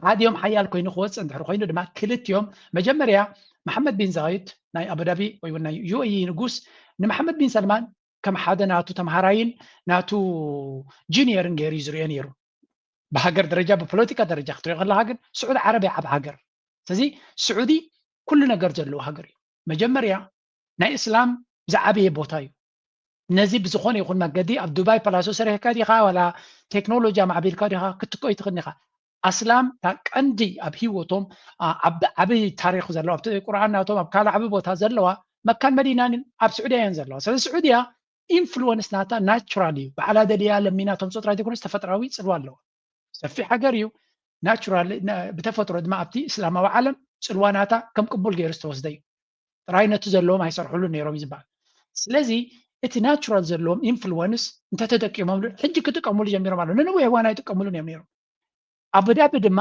ሓዲኦም ሓያል ኮይኑ ክወፅእ እንድሕር ኮይኑ ድማ ክልቲኦም መጀመርያ መሓመድ ቢን ዛይድ ናይ ኣቡዳቢ ወይ እውን ናይ ዩ ኤ ኢ ንጉስ ንመሓመድ ቢን ሰልማን ከም ሓደ ናቱ ተምሃራይን ናቱ ጁኒየርን ገይሩ እዩ ዝሪኦ ነይሩ። ብሃገር ደረጃ ብፖለቲካ ደረጃ ክትሪኦ ከለካ ግን ስዑዲ ዓረብ እያ ዓብ ሃገር። ስለዚ ስዑዲ ኩሉ ነገር ዘለዎ ሃገር እዩ። መጀመርያ ናይ እስላም ዝዓበየ ቦታ እዩ። ነዚ ብዝኾነ ይኹን መገዲ ኣብ ዱባይ ፓላሶ ሰሪሕካ ዲኻ ዋላ ቴክኖሎጂ ኣማዕቢልካ ዲኻ ክትኮይ ትኽእል ኢኻ። ኣስላም እታ ቀንዲ ኣብ ህይወቶም ዓቢ ታሪክ ዘለዋ ኣብቲ ቁርኣን ናቶም ኣብ ካልእ ዓቢ ቦታ ዘለዋ መካን መዲናን ኣብ ስዑድያ እየን ዘለዋ። ስለዚ ስዑድያ ኢንፍሉወንስ ናታ ናቹራል እዩ። ባዕላ ደልያ ለሚና ተምፅኦ ጥራይ ዘይኮነስ ተፈጥራዊ ፅልዋ ኣለዋ። ሰፊሕ ሃገር እዩ። ናቹራል ብተፈጥሮ ድማ ኣብቲ እስላማዊ ዓለም ፅልዋ ናታ ከም ቅቡል ገይሩ ዝተወስደ እዩ። ጥራይ ነቲ ዘለዎም ኣይሰርሕሉን ነይሮም እዩ ዝበሃል። ስለዚ እቲ ናቹራል ዘለዎም ኢንፍሉወንስ እንተተጠቂሞምሉ ሕጂ ክጥቀሙሉ ጀሚሮም ኣለዉ። ንነዊሕ እዋን ኣይጥቀሙሉን እዮም ነይሮም። ኣቡዳቢ ድማ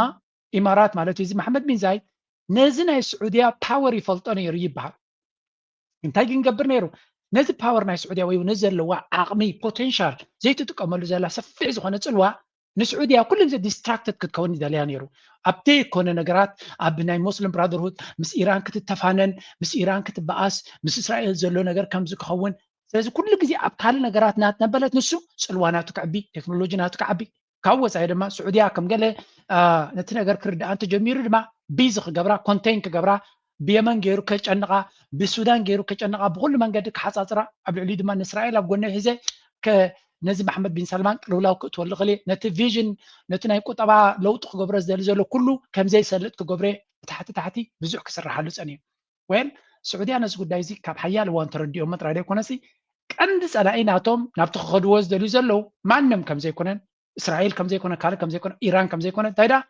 ኢማራት ማለት እዩ። እዚ መሓመድ ቢን ዛይድ ነዚ ናይ ስዑድያ ፓወር ይፈልጦ ነይሩ ይበሃል። እንታይ ግን ገብር ነይሩ? ነዚ ፓወር ናይ ስዑድያ ወይ ነዚ ዘለዋ ዓቕሚ ፖቴንሻል ዘይትጥቀመሉ ዘላ ሰፊሕ ዝኾነ ፅልዋ ንስዑድያ ኩሉ ግዜ ዲስትራክትድ ክትከውን ይደልያ ነይሩ። ኣብ ዘይኮነ ነገራት ኣብ ናይ ሞስሊም ብራደርሁድ ምስ ኢራን ክትተፋነን ምስ ኢራን ክትበኣስ ምስ እስራኤል ዘሎ ነገር ከምዚ ክኸውን ስለዚ ኩሉ ግዜ ኣብ ካልእ ነገራት ናት ነበለት ንሱ ፅልዋ ናቱ ክዕቢ ቴክኖሎጂ ናቱ ክዓቢ ካብ ወፃኢ ድማ ስዑድያ ከም ገለ ነቲ ነገር ክርድኣ እንተጀሚሩ ድማ ቢዚ ክገብራ ኮንቴን ክገብራ ብየመን ገይሩ ከጨንቓ ብሱዳን ገይሩ ከጨንቓ ብኩሉ መንገዲ ክሓፃፅራ ኣብ ልዕሊኡ ድማ ንእስራኤል ኣብ ጎነ ሒዘ ነዚ መሓመድ ቢን ሰልማን ቅልውላው ክእትወሉ ክእል ነቲ ቪዥን ነቲ ናይ ቁጠባ ለውጢ ክገብሮ ዝደሊ ዘሎ ኩሉ ከምዘይሰልጥ ክገብረ ብታሕቲ ታሕቲ ብዙሕ ክስርሓሉ ፀኒዩ። ዌል ስዑድያ ነዚ ጉዳይ እዚ ካብ ሓያል እዋን ተረዲኦሞ ጥራይ ዘይኮነሲ ቀንዲ ፀላኢ ናቶም ናብቲ ክኸድዎ ዝደልዩ ዘለዉ ማንም ከምዘይኮነን እስራኤል ከምዘይኮነ ካልእ ከምዘይኮነ ኢራን ከምዘይኮነ እንታይ ደኣ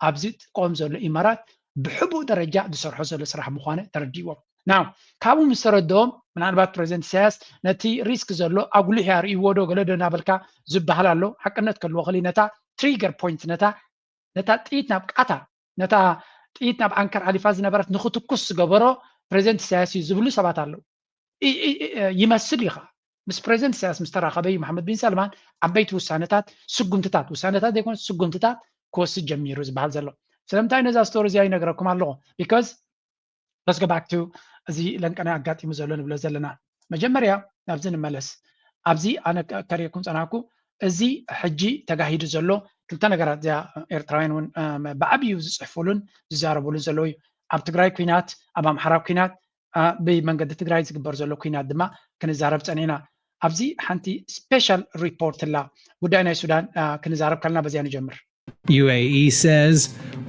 ኣብዚ ቆም ዘሎ ኢማራት ብሕቡእ ደረጃ ዝሰርሖ ዘሎ ስራሕ ምዃነ ተረዲእዎም። ናው ካብኡ ምስ ተረድኦም ምናልባት ፕሬዚደንት ኢሳያስ ነቲ ሪስክ ዘሎ ኣጉሊሕ እያ ርእይዎ ዶ ገለ ዶ እናበልካ ዝበሃል ኣሎ። ሓቅነት ከልዎ ክሊ ነታ ትሪገር ፖይንት ነታ ነታ ጥይት ናብ ቃታ ነታ ጥይት ናብ ዓንከር ኣሊፋ ዝነበረት ንክትኩስ ዝገበሮ ፕሬዚደንት ኢሳያስ እዩ ዝብሉ ሰባት ኣለዉ። ይመስል እዩ ከዓ ምስ ፕሬዚደንት ኢሳያስ ምስ ተራኸበ እዩ መሓመድ ቢን ሰልማን ዓበይቲ ውሳነታት ስጉምትታት ውሳነታት ዘይኮነ ስጉምትታት ክወስድ ጀሚሩ ዝበሃል ዘሎ። ስለምንታይ ነዛ ስቶሪ እዚኣ ይነግረኩም ኣለኹ? Because let's go back to እዚ ለንቀና ኣጋጢሙ ዘሎ ንብሎ ዘለና መጀመርያ ናብዚ ንመለስ። ኣብዚ ኣነ ከርእየኩም ፀናኩ እዚ ሕጂ ተጋሂዱ ዘሎ ክልተ ነገራት እዚኣ ኤርትራውያን እውን ብዓብዩ ዝፅሕፉሉን ዝዛረቡሉን ዘለዉ እዩ። ኣብ ትግራይ ኩናት ኣብ ኣምሓራ ኩናት ብመንገዲ ትግራይ ዝግበር ዘሎ ኩናት ድማ ክንዛረብ ፀኒዕና። ኣብዚ ሓንቲ ስፔሻል ሪፖርት ላ ጉዳይ ናይ ሱዳን ክንዛረብ ከለና በዚያ ንጀምር። U A E says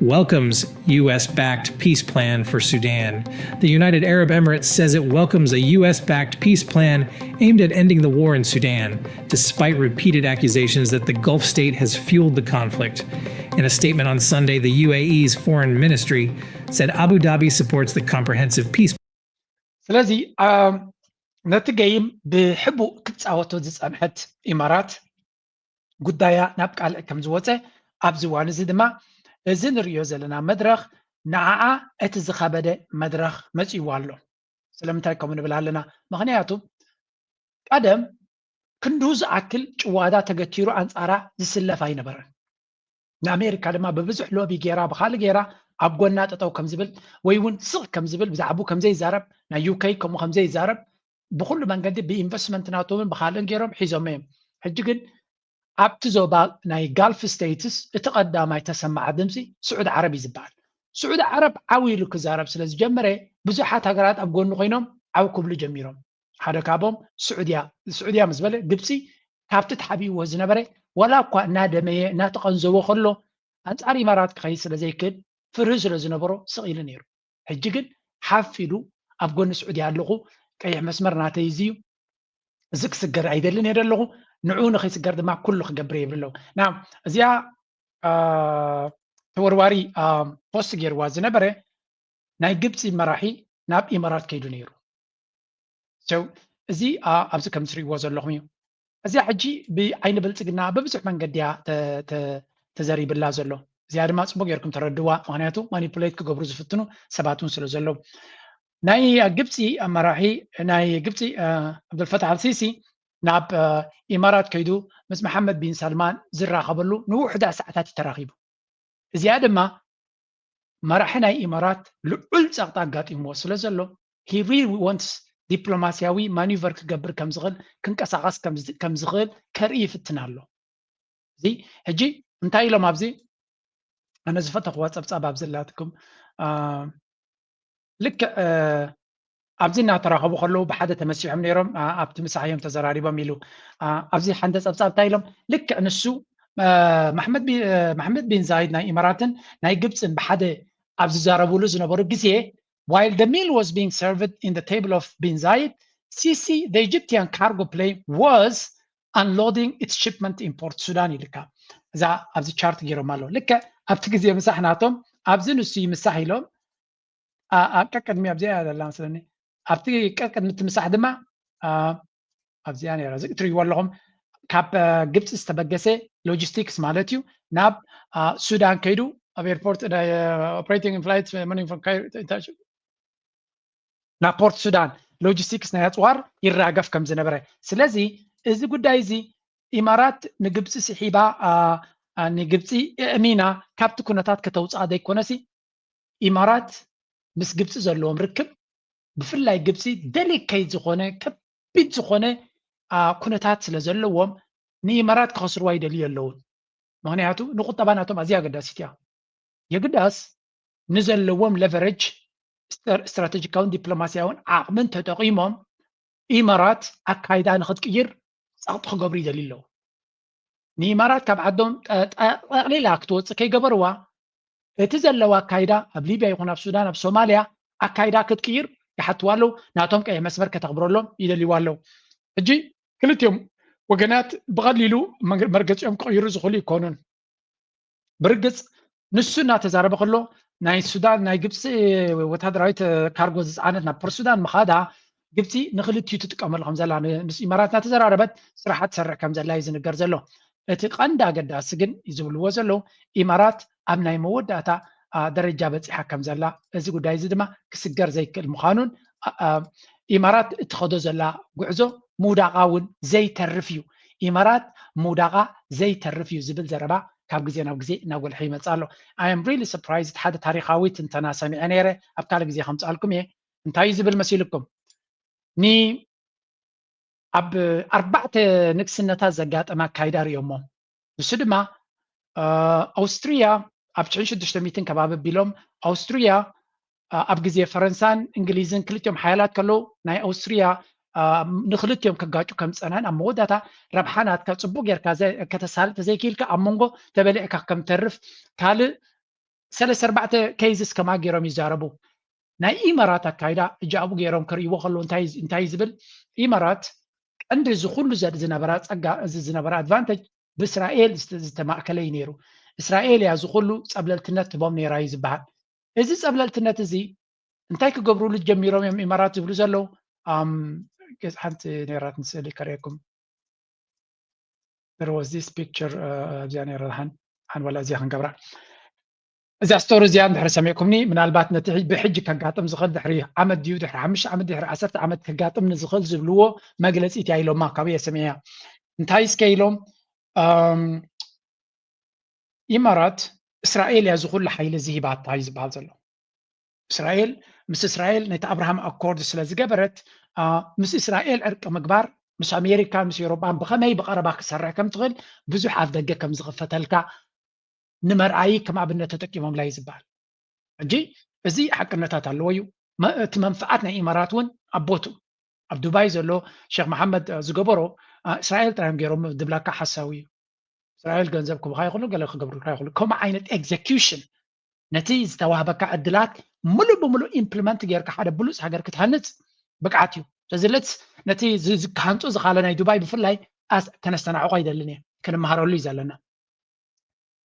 welcomes U S backed peace plan for Sudan. The United Arab Emirates says it welcomes a U S backed peace plan aimed at ending the war in Sudan, despite repeated accusations that the Gulf state has fueled the conflict. In a statement on Sunday, the U A E's foreign ministry said Abu Dhabi supports the comprehensive peace. ስለዚ ነቲ ገይም ብሕቡእ ክትፃወቶ ዝፀንሐት ኢማራት ጉዳያ ናብ ቃልዕ ከም ዝወፀ ኣብዚ እዋን እዚ ድማ እዚ ንሪኦ ዘለና መድረኽ ንዓኣ እቲ ዝኸበደ መድረኽ መፂእዋ ኣሎ። ስለምንታይ ከምኡ ንብል ኣለና? ምኽንያቱ ቀደም ክንድኡ ዝኣክል ጭዋዳ ተገቲሩ ኣንፃራ ዝስለፍ ኣይነበረን። ንኣሜሪካ ድማ ብብዙሕ ሎቢ ገይራ ብካልእ ገይራ ኣብ ጎና ጠጠው ከም ዝብል ወይ እውን ስቕ ከም ዝብል ብዛዕባኡ ከም ዘይዛረብ ናይ ዩኬ ከምኡ ከም ዘይዛረብ ብኩሉ መንገዲ ብኢንቨስትመንት ናቶምን ብካልእን ገይሮም ሒዞሞ እዮም። ሕጂ ግን ኣብቲ ዞባ ናይ ጋልፍ ስቴትስ እቲ ቀዳማይ ተሰማዓ ድምፂ ስዑዲ ዓረብ እዩ ዝበሃል። ስዑዲ ዓረብ ዓው ኢሉ ክዛረብ ስለ ዝጀመረ ብዙሓት ሃገራት ኣብ ጎኑ ኮይኖም ዓው ክብሉ ጀሚሮም። ሓደ ካብኦም ስዑድያ ስዑድያ ምስ በለ ግብፂ ካብቲ ተሓቢእዎ ዝነበረ ዋላ እኳ እናደመየ እናተቐንዘቦ ከሎ ኣንፃር ኢማራት ክኸይድ ስለ ዘይክእል ፍርሂ ስለ ዝነበሮ ስቕ ኢሉ ነይሩ። ሕጂ ግን ሓፍ ኢሉ ኣብ ጎኒ ስዑድያ ኣለኹ፣ ቀይሕ መስመር ናተይ እዚ እዩ፣ እዚ ክስገር ኣይደልን እየ ዘለኹ፣ ንዕኡ ንኸይስገር ድማ ኩሉ ክገብር እየ ይብል ኣለዉ። ና እዚኣ ተወርዋሪ ፖስት ገይርዋ ዝነበረ ናይ ግብፂ መራሒ ናብ ኢማራት ከይዱ ነይሩ። እዚ ኣብዚ ከም ትሪእዎ ዘለኹም እዩ። እዚኣ ሕጂ ብዓይኒ ብልፅግና ብብዙሕ መንገዲ እያ ተዘሪብላ ዘሎ። እዚኣ ድማ ፅቡቅ ጌርኩም ተረድዋ፣ ምክንያቱ ማኒፑሌት ክገብሩ ዝፍትኑ ሰባት እውን ስለ ዘለዉ። ናይ ግብፂ መራሒ ናይ ግብፂ ኣብዱልፈታሕ ኣልሲሲ ናብ ኢማራት ከይዱ ምስ መሓመድ ቢን ሳልማን ዝራኸበሉ ንውሕዳ ሰዓታት እዩ ተራኺቡ። እዚኣ ድማ መራሒ ናይ ኢማራት ልዑል ፀቕጢ ኣጋጢምዎ ስለ ዘሎ he really wants ዲፕሎማሲያዊ ማኒቨር ክገብር ከም ዝኽእል ክንቀሳቐስ ከም ዝኽእል ከርኢ ይፍትን ኣሎ። እዚ ሕጂ እንታይ ኢሎም ኣብዚ ኣነ ዝፈተኽዋ ፀብፃብ ኣብ ዘላትኩም ልክዕ ኣብዚ እናተራኸቡ ከለዉ ብሓደ ተመሲሖም ነይሮም ኣብቲ ምሳሕ እዮም ተዘራሪቦም ኢሉ ኣብዚ ሓንደ ፀብፃብ እንታይ ኢሎም ልክዕ ንሱ መሕመድ ቢን ዛይድ ናይ ኢማራትን ናይ ግብፅን ብሓደ ኣብ ዝዛረብሉ ዝነበሩ ግዜ while the meal was being served in the table of Bin Zayed, Sisi, the Egyptian cargo plane, was unloading its shipment in Port Sudan ይልካ እዛ ኣብዚ ቻርት ገይሮም ኣለዉ። ልክዕ ኣብቲ ግዜ ምሳሕ ናቶም ኣብዚ ንሱ ይምሳሕ ኢሎም ቀቅድሚ ኣብዚኣ እያ ዘላ መስለኒ። ኣብቲ ቀቅድሚ እቲ ምሳሕ ድማ ኣብዚኣ ነይራ እዚ እትርእይዎ ኣለኹም ካብ ግብፂ ዝተበገሰ ሎጂስቲክስ ማለት እዩ ናብ ሱዳን ከይዱ ኣብ ኤርፖርት ኦፕሬቲንግ ፍላይት ናብ ፖርት ሱዳን ሎጂስቲክስ ናይ ኣፅዋር ይራገፍ ከም ዝነበረ። ስለዚ እዚ ጉዳይ እዚ ኢማራት ንግብፂ ስሒባ ንግብፂ እእሚና ካብቲ ኩነታት ከተውፅኣ ዘይኮነሲ ኢማራት ምስ ግብፂ ዘለዎም ርክብ ብፍላይ ግብፂ ደሊከይት ዝኾነ ከቢድ ዝኾነ ኩነታት ስለ ዘለዎም ንኢማራት ክኸስርዋ ይደልዩ ኣለውን። ምክንያቱ ንቁጠባ ናቶም ኣዝያ ኣገዳሲት እያ። የግዳስ ንዘለዎም ለቨረጅ ስትራቴጂካውን ዲፕሎማሲያውን ዓቕምን ተጠቒሞም ኢማራት ኣካይዳ ንክትቅይር ፀቕጢ ክገብሩ ይደልዩ ኣለዉ። ንኢማራት ካብ ዓዶም ጠቕሊላ ክትወፅእ ከይገበርዋ እቲ ዘለዋ ኣካይዳ ኣብ ሊብያ ይኹን ኣብ ሱዳን ኣብ ሶማልያ ኣካይዳ ክትቅይር ይሓትዋ ኣለዉ። ናቶም ቀይሕ መስመር ከተኽብረሎም ይደልይዋ ኣለዉ። ሕጂ ክልቲኦም ወገናት ብቐሊሉ መርገፂኦም ክቕይሩ ዝኽእሉ ይኮኑን። ብርግፅ ንሱ እናተዛረበ ከሎ ናይ ሱዳን ናይ ግብፂ ወታደራዊት ካርጎ ዝፀዓነት ናብ ፖርት ሱዳን ምኻዳ ግብፂ ንክልቲኡ ትጥቀመሉ ከም ዘላ ምስ ኢማራት እናተዘራረበት ስራሓ ትሰርሕ ከም ዘላ እዩ ዝንገር ዘሎ። እቲ ቀንዲ ኣገዳሲ ግን ዝብልዎ ዘለዉ ኢማራት ኣብ ናይ መወዳእታ ደረጃ በፂሓ ከም ዘላ እዚ ጉዳይ እዚ ድማ ክስገር ዘይክእል ምዃኑን ኢማራት እትኸዶ ዘላ ጉዕዞ ምውዳቓ እውን ዘይተርፍ እዩ። ኢማራት ምውዳቓ ዘይተርፍ እዩ ዝብል ዘረባ ካብ ግዜ ናብ ግዜ እናጎልሐ ይመፅእ ኣሎ። I am really surprised ሓደ ታሪኻዊ ትንተና ሰሚዐ ነይረ ኣብ ካልእ ግዜ ከምፅኣልኩም እየ። እንታይ እዩ ዝብል መሲልኩም? ኒ ኣብ ኣርባዕተ ንግስነታት ዘጋጠመ ኣካይዳ ሪኦሞ። ንሱ ድማ ኣውስትሪያ ኣብ ሽሕን ሽዱሽተ ሚእትን ከባቢ ኣቢሎም ኣውስትሪያ ኣብ ግዜ ፈረንሳን እንግሊዝን ክልቲኦም ሓያላት ከለዉ ናይ ኣውስትሪያ ንክልቲኦም ከጋጩ ከም ዝፀንሐን ኣብ መወዳእታ ረብሓ ናትካ ፅቡቅ ጌርካ ከተሳልጥ ተዘይክኢልካ ኣብ መንጎ ተበሊዕካ ከም ተርፍ ካልእ ሰለስተ ኣርባዕተ cases ከማ ገይሮም ይዛረቡ። ናይ ኢማራት ኣካይዳ እጃ ኣብኡ ገይሮም ክርእይዎ ከለዉ እንታይ ዝብል ኢማራት ቀንዲ እዚ ኩሉ ዝነበራ ፀጋ እዚ ዝነበራ advantage ብእስራኤል ዝተማእከለ እዩ ነይሩ። እስራኤል እያ እዚ ኩሉ ፀብለልትነት ትቦም ነይራ እዩ ዝበሃል። እዚ ፀብለልትነት እዚ እንታይ ክገብሩሉ ጀሚሮም እዮም ኢማራት ዝብሉ ዘለዉ? ሓንቲ ነይራት ንስእሊ ከርእየኩም። There was this picture ኣብዚኣ ነይራ ሓን ሓን ዋላ እዚኣ ክንገብራ እዛ ስቶሪ እዚኣ እንድሕር ሰሚዕኩምኒ ምናልባት ነቲ ብሕጂ ከጋጥም ዝኽእል ድሕሪ ዓመት ድዩ ድሕሪ ሓሙሽተ ዓመት ድሕሪ ዓሰርተ ዓመት ከጋጥም ንዝኽእል ዝብልዎ መግለፂ እቲያ ኢሎማ ካብኡ እየ ሰሚዐያ እንታይ እስከ ኢሎም ኢማራት እስራኤል እያ ዝኩሉ ሓይሊ እዚ ሂባታ እዩ ዝበሃል ዘሎ እስራኤል ምስ እስራኤል ነቲ ኣብርሃም ኣኮርድ ስለ ዝገበረት ምስ እስራኤል ዕርቂ ምግባር ምስ ኣሜሪካን ምስ ኤውሮጳን ብኸመይ ብቐረባ ክሰርሕ ከም ትኽእል ብዙሕ ኣፍ ደገ ከም ዝኽፈተልካ ንመርኣዪ ከም ኣብነት ተጠቂሞምላ እዩ ዝበሃል። ሕጂ እዚ ሓቅነታት ኣለዎ እዩ። እቲ መንፍዓት ናይ ኢማራት እውን ኣብ ቦቱ ኣብ ዱባይ ዘሎ ሸክ መሓመድ ዝገበሮ እስራኤል ጥራዮም ገይሮም ድብላካ ሓሳዊ እዩ። እስራኤል ገንዘብ ክቡካ ይኽእሉ ገለ ክገብሩልካ ይኽእሉ ከምኡ ዓይነት execution ነቲ ዝተዋህበካ ዕድላት ሙሉእ ብሙሉእ implement ጌርካ ሓደ ብሉፅ ሃገር ክትሃንፅ ብቅዓት እዩ። ስለዚ let's ነቲ ክሃንፁ ዝካለ ናይ ዱባይ ብፍላይ ተነስተናዕቆ ኣይደልን እየ ክንመሃረሉ እዩ ዘለና።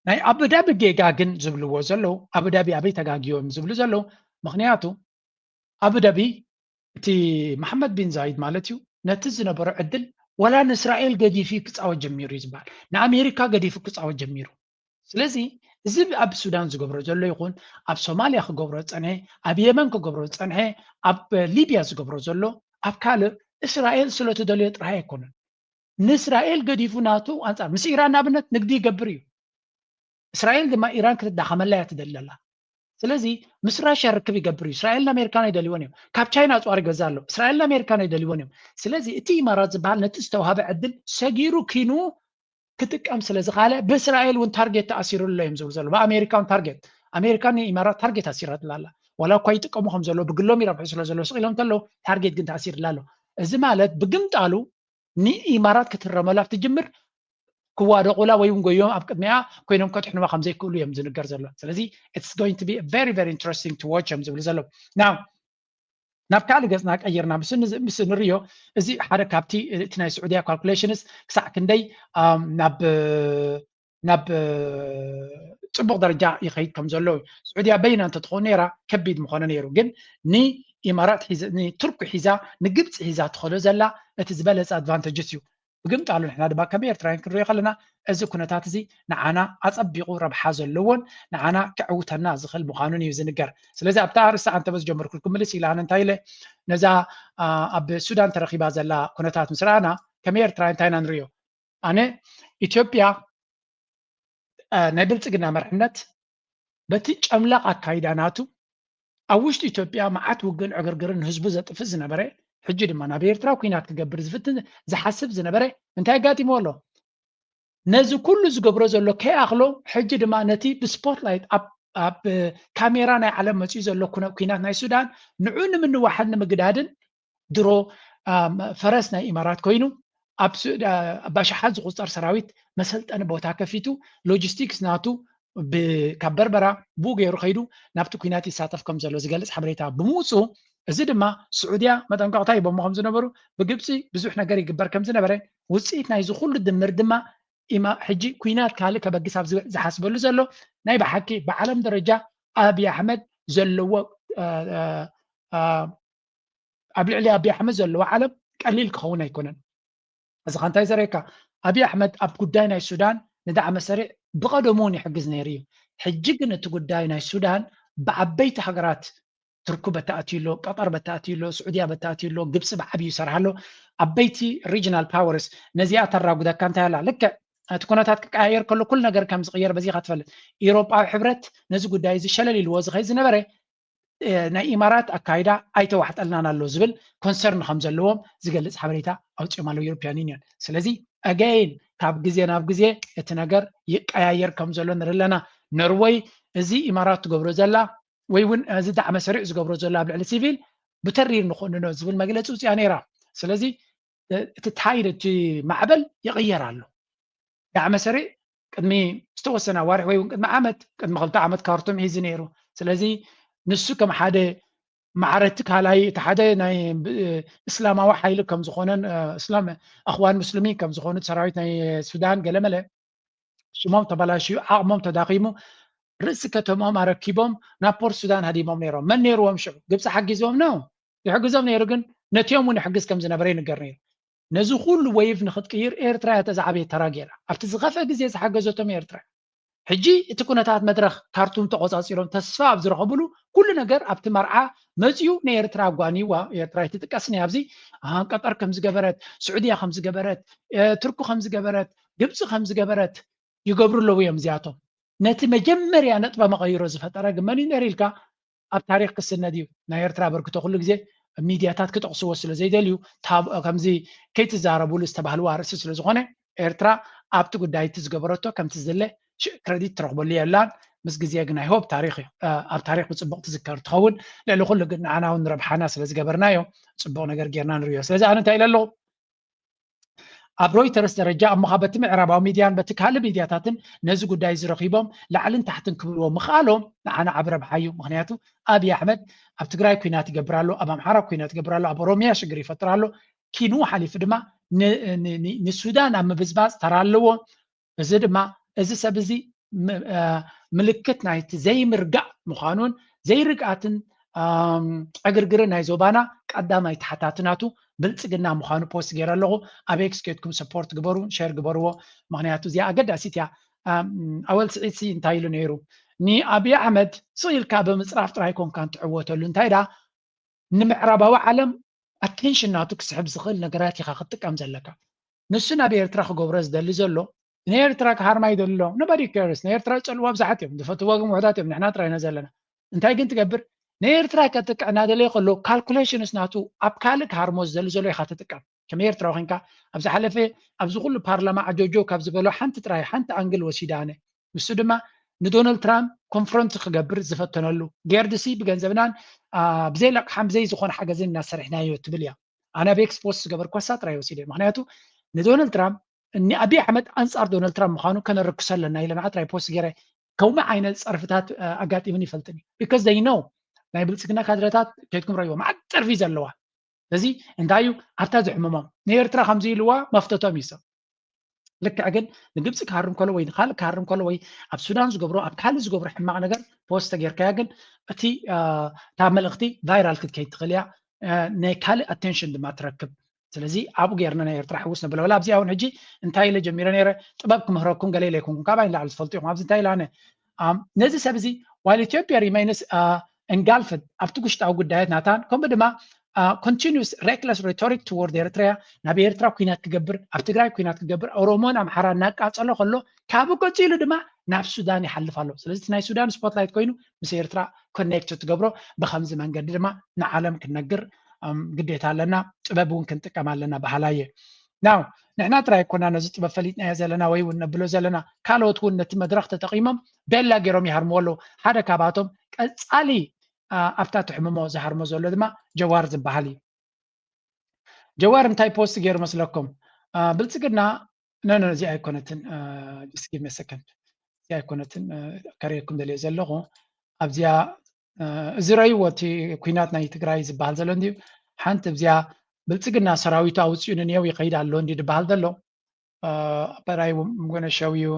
ናይ ኣቡዳቢ ጌጋ ግን ዝብልዎ ዘለዉ ኣቡዳቢ ኣበይ ተጋግዮም ዝብሉ ዘለዉ ምክንያቱ ኣቡዳቢ እቲ መሓመድ ቢን ዛይድ ማለት እዩ ነቲ ዝነበሮ ዕድል ወላ ንእስራኤል ገዲፉ ክፃወት ጀሚሩ እዩ ዝበሃል ንኣሜሪካ ገዲፉ ክፃወት ጀሚሩ ስለዚ እዚ ኣብ ሱዳን ዝገብሮ ዘሎ ይኹን ኣብ ሶማልያ ክገብሮ ዝፀንሐ ኣብ የመን ክገብሮ ዝፀንሐ ኣብ ሊብያ ዝገብሮ ዘሎ ኣብ ካልእ እስራኤል ስለትደልዮ ጥራይ ኣይኮነን ንእስራኤል ገዲፉ ናቱ ኣንፃር ምስ ኢራን ንኣብነት ንግዲ ይገብር እዩ እስራኤል ድማ ኢራን ክትዳኸመላ እያ ትደሊ ዘላ ስለዚ ምስ ራሽያ ርክብ ይገብር እዩ እስራኤልን ኣሜሪካን ኣይደልይዎን እዮም ካብ ቻይና ኣፅዋር ይገዛ ኣሎ እስራኤልን ኣሜሪካን ኣይደልይዎን እዮም ስለዚ እቲ ኢማራት ዝበሃል ነቲ ዝተዋሃበ ዕድል ሰጊሩ ኪኑ ክጥቀም ስለ ዝኻለ ብእስራኤል እውን ታርጌት ተኣሲሩ ኣሎ እዮም ዝብሉ ዘሎ ብኣሜሪካ እውን ታርጌት ኣሜሪካ ንኢማራት ታርጌት ኣሲራትላ ኣላ ዋላ እኳ ይጥቀሙ ከም ዘሎ ብግሎም ይረብሑ ስለ ዘሎ ስቕ ኢሎም እንተለዉ ታርጌት ግን ተኣሲርላ ኣሎ እዚ ማለት ብግምጣሉ ንኢማራት ክትረመላ ትጅምር ክዋደቑላ ወይ እውን ጎዮም ኣብ ቅድሚኣ ኮይኖም ከጥሕንዋ ከም ዘይክእሉ እዮም ዝንገር ዘሎ ስለዚ it's going to be very very interesting to watch እዮም ዝብሉ ዘለዉ now ናብ ካልእ ገፅና ቀይርና ምስ ንሪዮ እዚ ሓደ ካብቲ እቲ ናይ ስዑድያ calculations ክሳዕ ክንደይ ናብ ናብ ፅቡቕ ደረጃ ይኸይድ ከም ዘሎ እዩ። ስዑድያ በይና እንተትኸውን ነይራ ከቢድ ምኾነ ነይሩ። ግን ንኢማራት ሒዘ ንቱርኪ ሒዛ ንግብፂ ሒዛ ትኸዶ ዘላ እቲ ዝበለፀ ኣድቫንተጅስ እዩ። ብግምጣሉ ንሕና ድማ ከም ኤርትራውያን ክንሪኦ ከለና እዚ ኩነታት እዚ ንዓና ኣፀቢቑ ረብሓ ዘለዎን ንዓና ክዕውተና ዝኽእል ምዃኑን እዩ ዝንገር። ስለዚ ኣብታ ኣርእስቲ ኣንተ በዝጀመርኩ ክምልስ ኢለ ኣነ እንታይ ኢለ ነዛ ኣብ ሱዳን ተረኺባ ዘላ ኩነታት ምስ ረኣና ከም ኤርትራውያን እንታይ ኢና ንሪኦ? ኣነ ኢትዮጵያ ናይ ብልፅግና መርሕነት በቲ ጨምላቕ ኣካይዳ ናቱ ኣብ ውሽጢ ኢትዮጵያ መዓት ውግእን ዕግርግርን ንህዝቡ ዘጥፍእ ዝነበረ ሕጂ ድማ ናብ ኤርትራ ኩናት ክገብር ዝፍትን ዝሓስብ ዝነበረ እንታይ ኣጋጢሞ ኣሎ? ነዚ ኩሉ ዝገብሮ ዘሎ ከይኣኽሎ ሕጂ ድማ ነቲ ብስፖትላይት ኣብ ካሜራ ናይ ዓለም መፅኡ ዘሎ ኩናት ናይ ሱዳን ንዑ ንምንዋሕን ንምግዳድን ድሮ ፈረስ ናይ ኢማራት ኮይኑ ኣብ ኣባሽሓት ዝቁፀር ሰራዊት መሰልጠኒ ቦታ ከፊቱ ሎጂስቲክስ ናቱ ካብ በርበራ ብኡ ገይሩ ከይዱ ናብቲ ኩናት ይሳተፍ ከም ዘሎ ዝገልፅ ሓበሬታ ብምውፅኡ እዚ ድማ ስዑድያ መጠንቀቕታ ሂቦሞ ከም ዝነበሩ ብግብፂ ብዙሕ ነገር ይግበር ከም ዝነበረ ውፅኢት ናይዚ ኩሉ ድምር ድማ ሕጂ ኩናት ካልእ ከበግስ ኣብ ዝብል ዝሓስበሉ ዘሎ ናይ ብሓቂ ብዓለም ደረጃ ኣብይ ኣሕመድ ዘለዎ ኣብ ልዕሊ ኣብይ ኣሕመድ ዘለዎ ዓለም ቀሊል ክኸውን ኣይኮነን። እዚ ኸ እንታይ ዘርእየካ? ኣብይ ኣሕመድ ኣብ ጉዳይ ናይ ሱዳን ንዳዕመ ሰሪዕ ብቐደሙ እውን ይሕግዝ ነይሩ እዩ። ሕጂ ግን እቲ ጉዳይ ናይ ሱዳን ብዓበይቲ ሃገራት ትርኩ በተኣትዩ ኣሎ፣ ቀጠር በተኣትዩ ኣሎ፣ ስዑድያ በተኣትዩ ኣሎ፣ ግብፂ ብዓብዩ ይሰርሓ ኣሎ። ዓበይቲ ሪጅናል ፓወርስ ነዚኣ ተራጉደካ እንታይ ኣላ? ልክዕ እቲ ኩነታት ክቀያየር ከሎ ኩሉ ነገር ከም ዝቕየር በዚኻ ትፈልጥ። ኢሮጳዊ ሕብረት ነዚ ጉዳይ እዚ ሸለል ኢልዎ ዝኸይድ ዝነበረ ናይ ኢማራት ኣካይዳ ኣይተዋሕጠልናን ኣሎ ዝብል ኮንሰርን ከም ዘለዎም ዝገልፅ ሓበሬታ ኣውፅኦም ኣለዉ ዩሮፒያን ዩኒየን። ስለዚ ኣገይን ካብ ግዜ ናብ ግዜ እቲ ነገር ይቀያየር ከም ዘሎ ንርኢ ኣለና። ኖርወይ እዚ ኢማራት ትገብሮ ዘላ ወይ እውን እዚ ዳዕመ ሰሪዕ ዝገብሮ ዘሎ ኣብ ልዕሊ ሲቪል ብተሪር ንኮንኖ ዝብል መግለፂ ውፅያ ነይራ። ስለዚ እቲ ታይድ እቲ ማዕበል ይቕየር ኣሎ። ዳዕመ ሰሪዕ ቅድሚ ዝተወሰነ ኣዋርሕ ወይ እውን ቅድሚ ዓመት ቅድሚ ክልተ ዓመት ካርቱም ሂዚ ነይሩ። ስለዚ ንሱ ከም ሓደ ማዕረቲ ካልኣይ እቲ ሓደ ናይ እስላማዊ ሓይሊ ከም ዝኾነን እስላም ኣኽዋን ሙስሊሚን ከም ዝኾኑት ሰራዊት ናይ ሱዳን ገለመለ ሽሞም ተበላሽዩ ዓቕሞም ተዳኺሙ ርእሲ ከተምኦም ኣረኪቦም ናብ ፖርት ሱዳን ሃዲሞም ነይሮም። መን ነይርዎም ሽዑ? ግብፂ ሓጊዝዎም ነው ይሕግዞም ነይሩ፣ ግን ነቲኦም እውን ይሕግዝ ከም ዝነበረ ይንገር ነይሩ። ነዚ ኩሉ ወይቭ ንክትቅይር ኤርትራ እያ ተዝዓበየ ተራ ገይራ ኣብቲ ዝኸፍአ ግዜ ዝሓገዘቶም ኤርትራ። ሕጂ እቲ ኩነታት መድረኽ ካርቱም ተቆፃፂሮም ተስፋ ኣብ ዝረኸብሉ ኩሉ ነገር ኣብቲ መርዓ መፅዩ ንኤርትራ ኣጓንይዋ። ኤርትራ ኣይትጥቀስን እያ ኣብዚ። ኣሃ፣ ቀጠር ከም ዝገበረት፣ ስዑድያ ከም ዝገበረት፣ እ፣ ቱርኪ ከም ዝገበረት፣ ግብፂ ከም ዝገበረት ይገብሩ ኣለዉ እዮም እዚኣቶም። ነቲ መጀመርያ ነጥበ መቐይሮ ዝፈጠረ ግን መን እዩ ነይሩ ኢልካ ኣብ ታሪክ ክስነድ እዩ። ናይ ኤርትራ ኣበርክቶ ኩሉ ግዜ ሚድያታት ክጠቕስዎ ስለ ዘይደልዩ ታብ- ከምዚ ከይትዛረቡሉ ዝተባህልዎ ኣርእስቲ ስለ ዝኾነ ኤርትራ ኣብቲ ጉዳይ እቲ ዝገበረቶ ከምቲ ዝድለ ሽእ ክረዲት ትረኽበሉ የላን። ምስ ግዜ ግን ኣይሆፕ ታሪክ እዩ፣ እ፣ ኣብ ታሪክ ብፅቡቅ ትዝከር ትኸውን። ልዕሊ ኩሉ ግን ንዓና እውን ንረብሓና ስለ ዝገበርናዮ ፅቡቅ ነገር ጌርና ንርእዮ። ስለዚ ኣነ እንታይ ኢለ ኣለኹ? ኣብ ሮይተርስ ደረጃ እሞ ኸዓ በቲ ምዕራባዊ ሚድያን በቲ ካልእ ሚድያታትን ነዚ ጉዳይ እዚ ረኺቦም ላዕልን ታሕትን ክብልዎ ምኽኣሎም ንዓና ዓቢ ረብሓ እዩ። ምኽንያቱ ኣብይ ኣሕመድ ኣብ ትግራይ ኲናት ይገብር ኣሎ፣ ኣብ ኣምሓራ ኲናት ይገብር ኣሎ፣ ኣብ ኦሮሚያ ሽግር ይፈጥር ኣሎ። ኪንኡ ሓሊፉ ድማ ን- ን- ን- ንሱዳን ኣብ ምብዝባዝ ተራ ኣለዎ። እዚ ድማ እዚ ሰብ እዚ ም- እ፣ ምልክት ናይቲ ዘይምርጋእ ምዃኑን ዘይርግኣትን ኣም፣ ዕግርግርን ናይ ዞባና ቀዳማይ ተሓታቲ ናቱ ብልፅግና ምዃኑ ፖስት ገይረ ኣለኹ። ኣብ ኤክስ ኬድኩም ሰፖርት ግበሩ፣ ሼር ግበርዎ። ምኽንያቱ እዚኣ ኣገዳሲት እያ። ኣም፣ ኣወል ስዒድ ሲ እንታይ ኢሉ ነይሩ? ንኣብይ ኣሕመድ ስቕ ኢልካ ብምፅራፍ ጥራይ ኮንካ እንትዕወተሉ እንታይ ዳ ንምዕራባዊ ዓለም ኣቴንሽን ናቱ ክስሕብ ዝኽእል ነገራት ኢኻ ክትጥቀም ዘለካ። ንሱ ናብ ኤርትራ ክገብሮ ዝደሊ ዘሎ ንኤርትራ ክሃርማ ይደሊ ኣሎ። Nobody cares። ንኤርትራ ዝጸልዋ ብዙሓት እዮም፣ ዝፈትዋ ግን ውሑዳት እዮም። ንሕና ጥራይ ኢና ዘለና። እንታይ ግን ትገብር? ንኤርትራ ከጥቅዕ እናደለየ ከሎ ካልኩሌሽንስ ናቱ ኣብ ካልእ ክሃርሞ ዝደሊ ዘሎ ኢኻ ትጥቀም። ከም ኤርትራዊ ኮንካ ኣብ ዝሓለፈ ኣብዚ ኩሉ ፓርላማ ዓጆጆ ካብ ዝበሎ ሓንቲ ጥራይ ሓንቲ ኣንግል ወሲደ ኣነ። ንሱ ድማ ንዶናልድ ትራምፕ ኮንፍሮንት ክገብር ዝፈተነሉ ጌርድሲ ብገንዘብናን አ፣ ብዘይ ለቅሓን ብዘይ ዝኾነ ሓገዝን እናሰርሕናዮ ትብል እያ። ኣነ ኣብ ኤክስ ፖስት ዝገበርኳ እሳ ጥራይ ወሲደ። ምኽንያቱ ንዶናልድ ትራምፕ ንኣብይ ኣሕመድ ኣንጻር ዶናልድ ትራምፕ ምዃኑ ከነርክሶ ኣለና ኢለ ንዓ ጥራይ ፖስት ገይረ። ከምኡ ዓይነት ጸርፍታት አ፣ ኣጋጢሙን ይፈልጥን እዩ። ቢካዝ ዘይ ኖው ናይ ብልጽግና ካድረታት ከይድኩም ረእይዎ መዓት ጸርፊ ዘለዋ። ስለዚ እንታይ እዩ ኣብታ ዝሕምሞም ንኤርትራ ከምዚ ኢልዋ መፍተቶም እዩ ሰብ። ልክዕ ግን ንግብፂ ክሃርም ከሎ ወይ ንካልእ ክሃርም ከሎ ወይ ኣብ ሱዳን ዝገብሮ ኣብ ካልእ ዝገብሮ ሕማቕ ነገር ፖስት ተጌርካያ ግን እቲ አ፣ እታ መልእኽቲ ቫይራል ክትከይድ ትኽእል እያ። አ፣ ናይ ካልእ ኣቴንሽን ድማ ትረክብ። ስለዚ ኣብኡ ጌርና ናይ ኤርትራ ሕውስ ነብለ ወላ ኣብዚኣ እውን ሕጂ እንታይ ኢለ ጀሚረ ነይረ ጥበብ ክምህረኩም ገለ ኢለ ይኮንኩም ካባይ ንላዕሊ ትፈልጡ ኢኹም። ኣብዚ እንታይ ኢለ ኣነ ኣም፣ ነዚ ሰብ እዚ while Ethiopia remains uh, engulfed ኣብቲ ውሽጣዊ ጉዳያት ናታን ከምኡ ድማ uh, continuous reckless rhetoric toward Eritrea ናብ ኤርትራ ኩናት ክገብር ኣብ ትግራይ ኩናት ክገብር ኦሮሞን ኣምሓራ እናቃጸሎ ከሎ ካብኡ ቀጺሉ ድማ ናብ ሱዳን ይሓልፍ ኣሎ። ስለዚ እቲ ናይ ሱዳን ስፖትላይት ኮይኑ ምስ ኤርትራ ኮኔክት ትገብሮ ብከምዚ መንገዲ ድማ ንዓለም ክንነግር ኣም፣ ግዴታ ኣለና። ጥበብ እውን ክንጥቀም ኣለና በሃላይ እየ። ናው ንሕና ጥራይ ኮና ነዚ ጥበብ ፈሊጥናዮ ዘለና ወይ እውን ነብሎ ዘለና ካልኦት እውን ነቲ መድረኽ ተጠቒሞም ቤላ ገይሮም ይሃርምዎ ኣለዉ። ሓደ ካብኣቶም ቀጻሊ አ፣ ኣብታ ትሕምሞ ዝሃርሞ ዘሎ ድማ ጀዋር ዝበሃል እዩ። ጀዋር እንታይ ፖስት ገይሩ መስለኩም? አ፣ ብልጽግና ኖ ኖ እዚኣ ኣይኮነትን። አ፣ just give me a second። እዚኣ ኣይኮነትን። አ፣ ከርእየኩም ደልየ ዘለኹ ኣብዚኣ እ፣ እዚ ረእይዎ እቲ ኩናት ናይ ትግራይ ዝበሃል ዘሎ እንድዩ ሓንቲ እዚኣ ብልፅግና ሰራዊቱ ኣውፅኡ ንኔው ይኸይድ ኣሎ እንዲ ዝበሃል ዘሎ እ፣ but I am gonna show you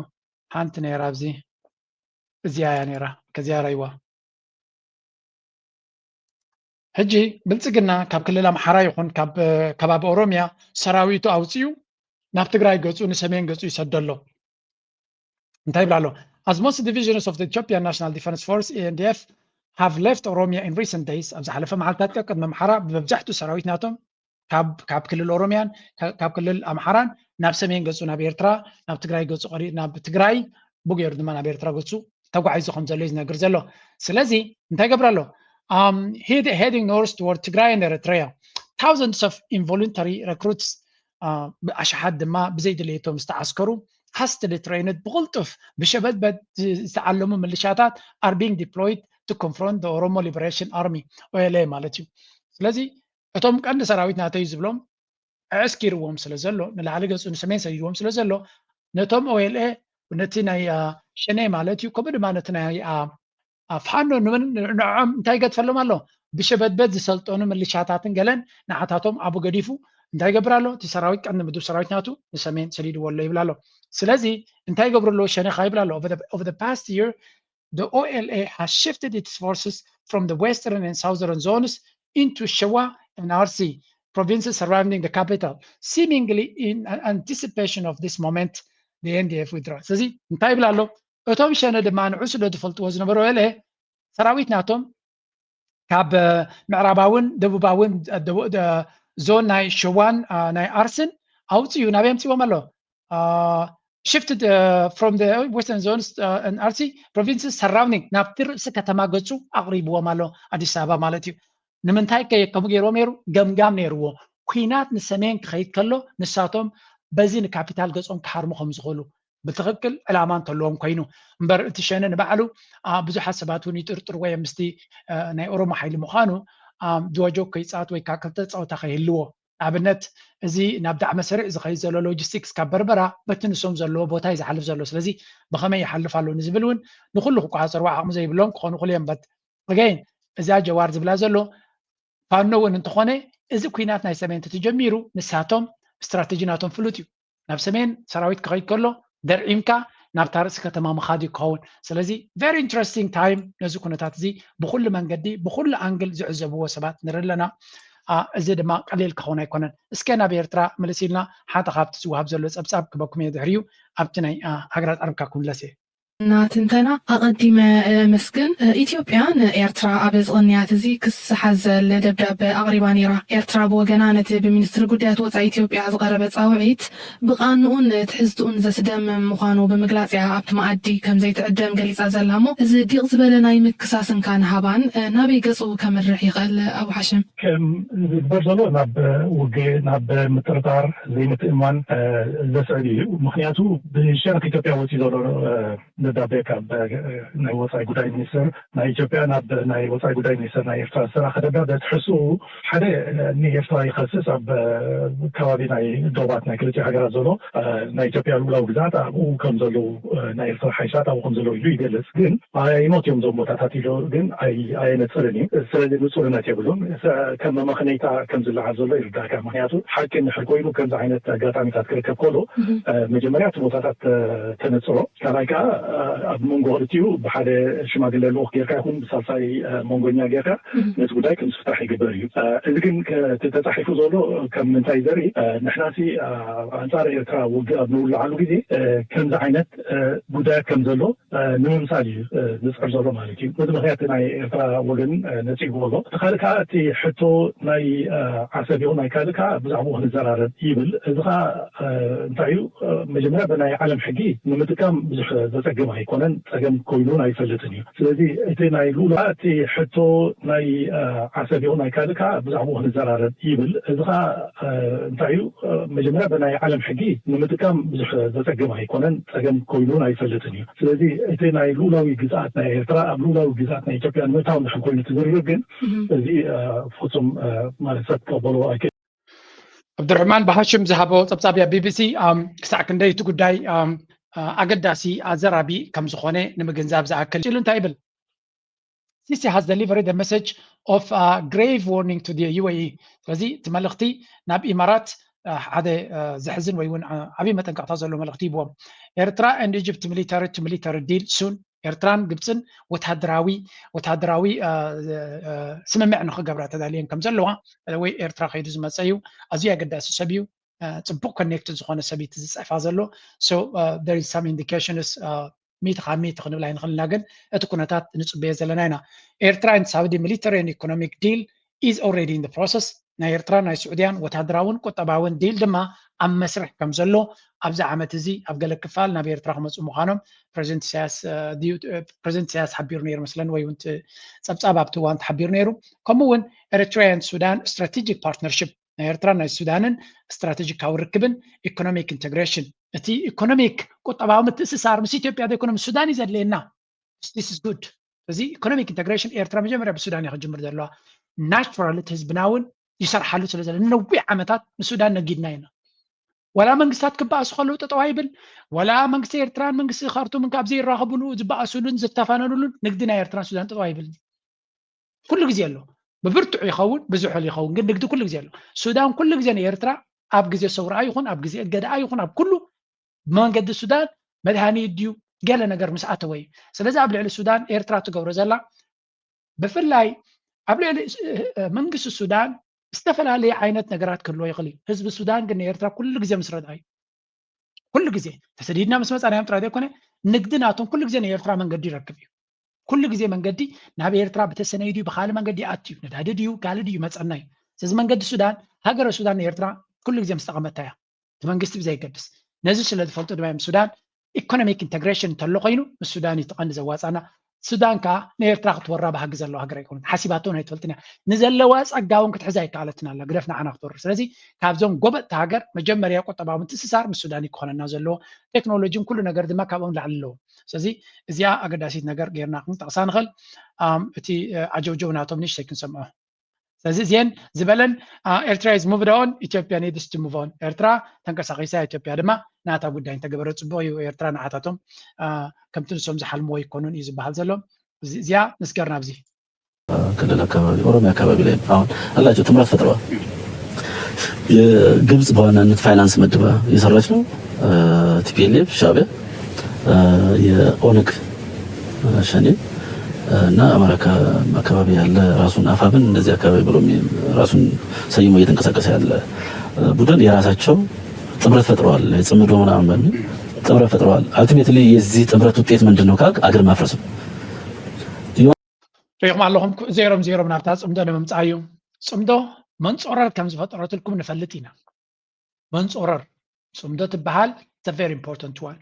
ሓንቲ ነይራ ኣብዚ እዚኣ እያ ነይራ ከዚኣ ረእይዋ ሕጂ ብልፅግና ካብ ክልል ኣምሓራ ይኹን ካብ እ፣ ከባቢ ኦሮሚያ ሰራዊቱ ኣውፅኡ ናብ ትግራይ ገፁ ንሰሜን ገፁ ይሰዶ ኣሎ እንታይ ይብላ ኣሎ As most divisions of the Ethiopian National Defense Force A N D F have left Oromia in recent days ኣብ ዝሓለፈ መዓልታት ቀቅድሚ ኣምሓራ ብመብዛሕቱ ሰራዊት ናቶም ካብ ካብ ክልል ኦሮሚያን ካብ ክልል ኣምሓራን ናብ ሰሜን ገፁ ናብ ኤርትራ ናብ ትግራይ ገፁ ቀሪ ናብ ትግራይ ብገይሩ ድማ ናብ ኤርትራ ገፁ ተጓዒዙ ከም ዘሎ እዩ ዝነግር ዘሎ ስለዚ እንታይ ገብር ኣሎ um, heading north toward Tigray and Eritrea thousands of involuntary recruits ብኣሽሓት ድማ ብዘይድሌቶም ዝተዓስከሩ hastily trained ብቕልጡፍ ብሸበድበድ ዝተዓለሙ ምልሻታት are being deployed to confront the Oromo Liberation Army O L A ማለት እዩ ስለዚ እቶም ቀንዲ ሰራዊት ናተይ ዝብሎም ኣዕስኪርዎም ስለ ዘሎ፣ ንላዕሊ ገጹ ንሰሜን ሰዲድዎም ስለ ዘሎ፣ ነቶም ኦኤልኤ፣ ነቲ ናይ ሸኔ ማለት እዩ፣ ከምኡ ድማ ነቲ ናይ ፋኖ ንዕዖም እንታይ ይገድፈሎም ኣሎ? ብሸበድበድ ዝሰልጠኑ ምልሻታትን ገለን ንዓታቶም ኣብኡ ገዲፉ እንታይ ይገብር ኣሎ? እቲ ሰራዊት፣ ቀንዲ ምድብ ሰራዊት ናቱ ንሰሜን ሰዲድዎ ኣሎ ይብል ኣሎ። ስለዚ እንታይ ይገብሩ ኣለዉ ሸኔኻ ይብል ኣሎ። Over the past year, the O L A has shifted its forces from the western and southern zones into Shewa and R C provinces surrounding the capital, seemingly in anticipation of this moment, the N D F withdrawal. ስለዚ እንታይ ይብል ኣሎ? እቶም ሸነ ድማ ንዑ ስለ ዝፈልጥዎ ዝነበሩ ኦኤልኤ ሰራዊት ናቶም ካብ ምዕራባውን ደቡባውን ዞን ናይ ሸዋን ናይ ኣርስን ኣውፅኡ ናበይ ኣምፅዎም ኣሎ? Shifted from the western zones and R C provinces surrounding ናብቲ ርእሲ ከተማ ገፁ ኣቕሪብዎም ኣሎ፣ ኣዲስ ኣበባ ማለት እዩ። ንምንታይ ከ ከምኡ ገይርዎም ነይሩ? ገምጋም ነይርዎ። ኩናት ንሰሜን ክኸይድ ከሎ ንሳቶም በዚ ንካፒታል ገፆም ክሃርሙ ከም ዝኽእሉ ብትኽክል ዕላማ እንተለዎም ኮይኑ እምበር፣ እቲ ሸነ ንባዕሉ ብዙሓት ሰባት እውን ይጥርጥርዎ እዮም። ምስቲ ናይ ኦሮሞ ሓይሊ ምዃኑ ጆዋጆ ከይፃወት ወይ ከዓ ክልተ ፃወታ ከይህልዎ፣ ንኣብነት እዚ ናብ ዳዕመ ሰሪዕ ዝኸይድ ዘሎ ሎጂስቲክስ ካብ በርበራ በቲ ንሶም ዘለዎ ቦታ እዩ ዝሓልፍ ዘሎ። ስለዚ ብኸመይ ይሓልፍ ኣሎ ንዝብል እውን ንኩሉ ክቆፃፀርዎ ዓቕሚ ዘይብሎም ክኾኑ ይኽእሉ እዮም። በት ኣገይን እዛ ጀዋር ዝብላ ዘሎ ፋኖ እውን እንተኾነ እዚ ኩናት ናይ ሰሜን ተተጀሚሩ ንሳቶም ስትራተጂ ናቶም ፍሉጥ እዩ። ናብ ሰሜን ሰራዊት ክኸይድ ከሎ ደርዒምካ ናብታ ርእሲ ከተማ ምኻድ እዩ ክኸውን። ስለዚ very interesting time ነዚ ኩነታት እዚ ብኩሉ መንገዲ ብኩሉ ኣንግል ዝዕዘብዎ ሰባት ንርኢ ኣለና። እዚ ድማ ቀሊል ክኸውን ኣይኮነን። እስከ ናብ ኤርትራ ምልስ ኢልና ሓንቲ ካብቲ ዝወሃብ ዘሎ ጸብጻብ ክበኩም እየ ድሕሪኡ ኣብቲ ናይ ሃገራት ዓረብካ ክምለስ እየ። ናትንተና ኣቐዲመ መስግን። ኢትዮጵያ ንኤርትራ ኣብ ዝቕንያት እዚ ክስ ሓዘል ደብዳበ ኣቕሪባ ነይራ። ኤርትራ ብወገና ነቲ ብሚኒስትሪ ጉዳያት ወፃኢ ኢትዮጵያ ዝቐረበ ፃውዒት ብቓንኡን ትሕዝትኡን ዘስደምም ምዃኑ ብምግላፅ እያ ኣብቲ መኣዲ ከም ዘይትዕደም ገሊፃ ዘላ እሞ፣ እዚ ዲቕ ዝበለ ናይ ምክሳስ እንካን ሃባን ናበይ ገፁ ከምርሕ ይኽእል? ኣቡ ሓሽም። ከም ዝግበር ዘሎ ናብ ውግእ፣ ናብ ምጥርጣር፣ ዘይምትእማን ዘስዕብ እዩ። ምኽንያቱ ብሸነኽ ኢትዮጵያ ወፂኡ ዘሎ ደብዳቤ ካብ ናይ ወፃኢ ጉዳይ ሚኒስትር ናይ ኢትዮጵያ ናብ ናይ ወፃኢ ጉዳይ ሚኒስትር ናይ ኤርትራ ዝተላኸ ደብዳቤ ትሕዝትኡ ሓደ ንኤርትራ ይኸስስ፣ ኣብ ከባቢ ናይ ዶባት ናይ ክልቲኡ ሃገራት ዘሎ ናይ ኢትዮጵያ ልኡላዊ ግዝኣት ኣብኡ ከም ዘለዉ ናይ ኤርትራ ሓይልታት ኣብኡ ከም ዘለዉ ኢሉ ይገልጽ። ግን ኣይሞት እዮም እዞም ቦታታት ኢሉ ግን ኣየነጽርን እዩ። ስለዚ ንጹርነት የብሉን። ከም መመኽነይታ ከም ዝለዓል ዘሎ ይርዳእካ። ምኽንያቱ ሓቂ እንድሕር ኮይኑ ከምዚ ዓይነት ኣጋጣሚታት ክርከብ ከሎ መጀመርያ እቲ ቦታታት ተነጽሮ፣ ካልኣይ ከዓ ኣብ መንጎ ክልቲኡ ብሓደ ሽማግለ ልኡኽ ጌርካ ይኹን ብሳልሳይ መንጎኛ ጌርካ ነቲ ጉዳይ ከም ዝፍታሕ ይግበር እዩ። እዚ ግን እቲ ተጻሒፉ ዘሎ ከም ምንታይ ዘርኢ ንሕናሲ ኣብ ኣንጻር ኤርትራ ውግእ ኣብ ንውልዓሉ ግዜ ከምዚ ዓይነት ጉዳያት ከም ዘሎ ንምምሳል እዩ ዝፅዕር ዘሎ ማለት እዩ። በዚ ምክንያት ናይ ኤርትራ ወገን ነፂግዎ ኣሎ። እቲ ካልእ ከዓ እቲ ሕቶ ናይ ዓሰብ ይኹን ናይ ካልእ ከዓ ብዛዕባኡ ክንዘራረብ ይብል። እዚ ከዓ እንታይ እዩ መጀመርያ ብናይ ዓለም ሕጊ ንምጥቃም ብዙሕ ዘፀግም ኣይኮነን፣ ፀገም ኮይኑ ኣይፈልጥን እዩ። ስለዚ እቲ ናይ ሉላ እቲ ሕቶ ናይ ዓሰብ ይኹን ናይ ካልእ ከዓ ብዛዕባኡ ክንዘራረብ ይብል። እዚ ከዓ እንታይ እዩ መጀመርያ ብናይ ዓለም ሕጊ ንምጥቃም ብዙሕ ዘፀግም ኣይኮነን፣ ፀገም ኮይኑ ኣይፈልጥን እዩ። ስለዚ እቲ ናይ ልኡላዊ ግዝኣት ናይ ኤርትራ ኣብ ልኡላዊ ግዝኣት ናይ ኢትዮጵያ ንምእታው እንድሕር ኮይኑ እቲ ዝርርብ ግን እዚ ፍፁም ማለት ሰብ ክቀበሎ ኣይክእል። ኣብዱርሕማን ብሃሽም ዝሃቦ ፀብፃብ እያ ቢቢሲ ክሳዕ ክንደይ እቲ ጉዳይ ኣገዳሲ ኣዘራቢ ከም ዝኾነ ንምግንዛብ ዝኣክል ኢሉ እንታይ ይብል? Sisi has delivered a message of grave warning to the U A E. ስለዚ እቲ መልእኽቲ ናብ ኢማራት ሓደ ዘሕዝን ወይ እውን ዓብዪ መጠንቀቕታ ዘለዎ መልእኽቲ ይብዎም። ኤርትራ and Egypt military to military deal soon. ኤርትራን ግብፅን ወታደራዊ ወታደራዊ ስምምዕ ንክገብራ ተዳልየን ከም ዘለዋ ወይ ኤርትራ ከይዱ ዝመፀ እዩ። ኣዝዩ ኣገዳሲ ሰብ እዩ። ፅቡቅ ኮኔክትድ ዝኾነ ሰብ እዩ ዝፅሕፋ ዘሎ። So there is some indications ሚእቲ ካብ ሚእቲ ክንብል ኣይንኽእልና፣ ግን እቲ ኩነታት ንፅበዮ ዘለና ኢና። ኤርትራ and Saudi military and economic deal is already in the process። ናይ ኤርትራ ናይ ስዑድያን ወታደራውን ቁጠባውን ዲል ድማ ኣብ መስርሕ ከም ዘሎ ኣብዚ ዓመት እዚ ኣብ ገለ ክፋል ናብ ኤርትራ ክመፁ ምዃኖም ፕሬዚደንት ኢሳያስ ድዩ ፕሬዚደንት ኢሳያስ ሓቢሩ ነይሩ መስለን ወይ እውን ጸብጻብ ኣብቲ እዋን ተሓቢሩ ነይሩ። ከምኡ እውን ኤሪትራያን ሱዳን ስትራቴጂክ ፓርትነርሽፕ ናይ ኤርትራን ናይ ሱዳንን ስትራቴጂካዊ ርክብን ኢኮኖሚክ ኢንተግሬሽን እቲ ኢኮኖሚክ ቁጠባዊ ምትእስሳር ምስ ኢትዮጵያ ዘይኮነ ምስ ሱዳን እዩ ዘድልየና። This is good። እዚ ኢኮኖሚክ ኢንተግሬሽን ኤርትራ መጀመርያ ብሱዳን እያ ክጅምር ዘለዋ። ናቹራል እቲ ህዝብና እውን ይሰርሓሉ ስለ ዘሎ ንነዊሕ ዓመታት ንሱዳን ነጊድና ኢና። ዋላ መንግስታት ክበኣሱ ከለዉ ጠጠው ኣይብል፣ ዋላ መንግስቲ ኤርትራን መንግስቲ ካርቱምን ካብ ዘይራኸብሉ ዝበኣሱሉን ዝተፋነኑሉን ንግዲ ናይ ኤርትራን ሱዳን ጠጠው ኣይብል። ኩሉ ግዜ ኣሎ። ብብርትዑ ይኸውን ብዝሑል ይኸውን ግን ንግዲ ኩሉ ግዜ ኣሎ። ሱዳን ኩሉ ግዜ ንኤርትራ ኣብ ግዜ ሰውራኣ ይኹን ኣብ ግዜ እገዳኣ ይኹን ኣብ ኩሉ ብመንገዲ ሱዳን መድሃኒት ድዩ ገለ ነገር ምስ ኣተወ እዩ። ስለዚ ኣብ ልዕሊ ሱዳን ኤርትራ ትገብሮ ዘላ ብፍላይ ኣብ ልዕሊ መንግስቲ ሱዳን ዝተፈላለየ ዓይነት ነገራት ክህልዎ ይኽእል እዩ። ህዝቢ ሱዳን ግን ንኤርትራ ኩሉ ግዜ ምስ ረድኣ እዩ። ኩሉ ግዜ ተሰዲድና ምስ መፃናዮም ጥራይ ዘይኮነ ንግዲ ናቶም ኩሉ ግዜ ንኤርትራ መንገዲ ይረክብ እዩ። ኩሉ ግዜ መንገዲ ናብ ኤርትራ ብተሰነይ ድዩ ብካልእ መንገዲ ይኣቱ እዩ። ነዳዲ ድዩ ካልእ ድዩ ይመፀና እዩ። ስለዚ መንገዲ ሱዳን ሃገረ ሱዳን ንኤርትራ ኩሉ ግዜ ምስ ጠቐመታ እያ። እቲ መንግስቲ ብዘይገድስ ነዚ ስለ ዝፈልጡ ድማ እዮም ሱዳን ኢኮኖሚክ ኢንተግሬሽን እንተሎ ኮይኑ ምስ ሱዳን እዩ እቲ ቀንዲ ዘዋፃና። ሱዳን ከዓ ንኤርትራ ክትወራ ባህጊ ዘለዋ ሃገር ኣይኮነት። ሓሲባቶ ናይ ትፈልጥን እያ። ንዘለዋ ፀጋ እውን ክትሕዛ ኣይከኣለትን ኣላ ግደፍ ንዓና ክትወርር። ስለዚ ካብዞም ጎበጥቲ ሃገር መጀመርያ ቁጠባዊ ምትእስሳር ምስ ሱዳን እዩ ክኾነና ዘለዎ። ቴክኖሎጂን ኩሉ ነገር ድማ ካብኦም ላዕሊ ኣለዎ። ስለዚ እዚኣ ኣገዳሲት ነገር ጌርና ክንጠቕሳ ንኽእል። እቲ ዓጀውጀው ናቶም ንእሽተይ ክንሰምዖ። ስለዚ እዚአን ዝበለን ኤርትራ is moved on ኢትዮጵያ needs to move on። ኤርትራ ተንቀሳቒሳ ኢትዮጵያ ድማ ናታ ጉዳይ እንተገበረ ፅቡቕ እዩ። ኤርትራ ንዓታቶም ከምቲ ንሶም ዝሓልምዎ ይኮኑን እዩ ዝበሃል ዘሎ። እዚኣ ንስገር ናብዚ ክልል አካባቢ ኦሮሚያ አካባቢ ላይ አሁን አላቸው ጥምረት ፈጥረዋል። የግብጽ በዋናነት ፋይናንስ መድባ እየሰራች ነው። ቲፒኤልኤፍ ሻዕቢያ የኦነግ ሸኔ እና አማራ አካባቢ ያለ ራሱን አፋብን እንደዚህ አካባቢ ብሎ ራሱን ሰይሞ እየተንቀሳቀሰ ያለ ቡድን የራሳቸው ጥምረት ፈጥረዋል። ጽምዶ ምናምን በሚል ጥምረት ፈጥረዋል። አልቲሜትሊ የዚህ ጥምረት ውጤት ምንድን ነው ካልክ አገር ማፍረስ ነው። ሪኢኹም ኣለኹም ዜሮም ዜሮም ናብታ ጽምዶ ንምምጻእ እዩ። ጽምዶ መንጾረር ከም ዝፈጠረትልኩም ንፈልጥ ኢና። መንጾረር ጽምዶ ትበሃል very important one።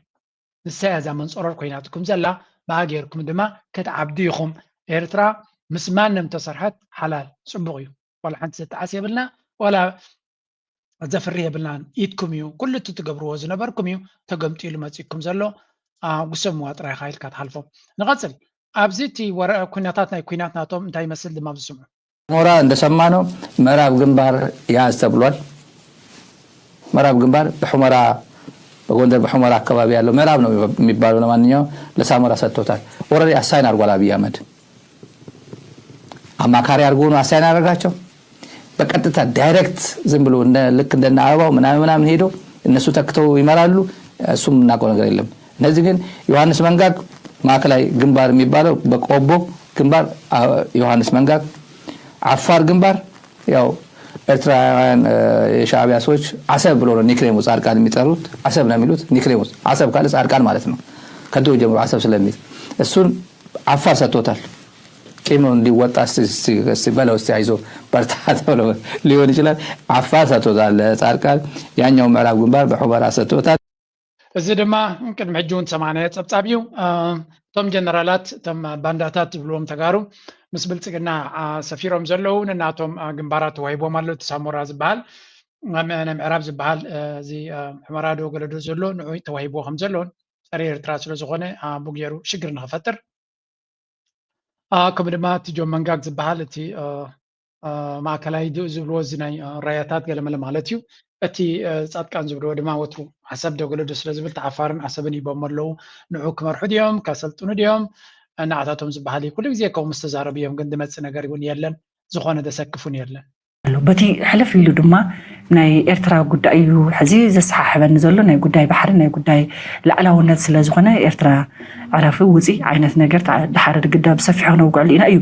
ንሳ እያ እዛ መንጾረር ኮይናትኩም ዘላ። ብኣ ጌርኩም ድማ ክትዓብዱ ኢኹም። ኤርትራ ምስ ማንም ተሰርሐት ሓላል ጽቡቕ እዩ። ዋላ ሓንቲ ዘተዓስ የብልና ዋላ ዘፍሪ የብልናን። ኢድኩም እዩ ኩሉ እቲ ትገብርዎ ዝነበርኩም እዩ ተገምጢሉ መጺኩም ዘሎ። ጉሰምዋ ጥራይ ኢኻ ኢልካ ትሓልፎ። ንቐጽል ኣብዚ እቲ ኩነታት ናይ ኩናት ናቶም እንታይ ይመስል ድማ ብዝስምዑ ሞራ እንደሰማነው ምዕራብ ግንባር ያዝ ተብሏል። ምዕራብ ግንባር በሑመራ በጎንደር በሑመራ አካባቢ ያለው ምዕራብ ነው የሚባለው ለማንኛውም ለሳሞራ ሰጥቶታል። ኦረዲ አሳይን አድርጓል አብይ አህመድ አማካሪ አድርጎ ነው አሳይን አደረጋቸው። በቀጥታ ዳይሬክት ዝም ብሎ ልክ እንደነ አበባው ምናምን ምናምን ሄዶ እነሱ ተክተው ይመራሉ። እሱም እናውቀው ነገር የለም። እነዚህ ግን ዮሐንስ መንጋግ ማዕከላዊ ግንባር የሚባለው በቆቦ ግንባር ዮሐንስ መንጋግ፣ አፋር ግንባር ያው ኤርትራውያን የሻዕቢያ ሰዎች አሰብ ብሎ ነው ኒክኔሙ ጻድቃን የሚጠሩት። አሰብ ነው የሚሉት ኒክኔሙ አሰብ ካለ ጻድቃን ማለት ነው። ከድሮ ጀምሮ አሰብ ስለሚል እሱን አፋር ሰጥቶታል። ቂሙ እንዲወጣ እስቲ በለው እስቲ አይዞ በርታ ተብሎ ሊሆን ይችላል። አፋር ሰጥቶታል ለጻድቃን። ያኛው ምዕራብ ግንባር በሑመራ ሰጥቶታል። እዚ ድማ ቅድሚ ሕጂ እውን ሰማንያ ፀብፃብ እዩ። እቶም ጀነራላት እቶም ባንዳታት ዝብልዎም ተጋሩ ምስ ብልፅግና ሰፊሮም ዘለዉ ነናቶም ግንባራት ተዋሂቦም ኣሎ። እቲ ሳሞራ ዝበሃል ናይ ምዕራብ ዝበሃል እዚ ሕመራዶ ገለዶ ዘሎ ንዑ ተዋሂቦ ከም ዘሎን ፀረ ኤርትራ ስለዝኾነ ኣቡ ገይሩ ሽግር ንክፈጥር ከምኡ ድማ እቲ ጆን መንጋግ ዝበሃል እቲ ማእከላይ ዝብልዎ እዚ ናይ ራያታት ገለመለ ማለት እዩ። እቲ ፃድቃን ዝብልዎ ድማ ወትሩ ዓሰብ ዶ ገለዶ ስለ ዝብል ተዓፋርን ዓሰብን ሂቦም ኣለዉ። ንዑ ክመርሑ ድዮም ከሰልጥኑ ድዮም ንዓታቶም ዝበሃል እዩ። ኩሉ ግዜ ከምኡ ምስ ተዛረቡ እዮም ግን ዝመፅእ ነገር እውን የለን። ዝኾነ ዘሰክፍ እውን የለን። ኣሎ። በቲ ሕልፍ ኢሉ ድማ ናይ ኤርትራ ጉዳይ እዩ ሕዚ ዘሰሓሕበኒ ዘሎ፣ ናይ ጉዳይ ባሕሪ፣ ናይ ጉዳይ ላዕላውነት ስለ ዝኾነ ኤርትራ ዕረፊ ውፂ ዓይነት ነገር ድሓር ግዳ ብሰፊሑ ክነውግዐሉ ኢና እዩ።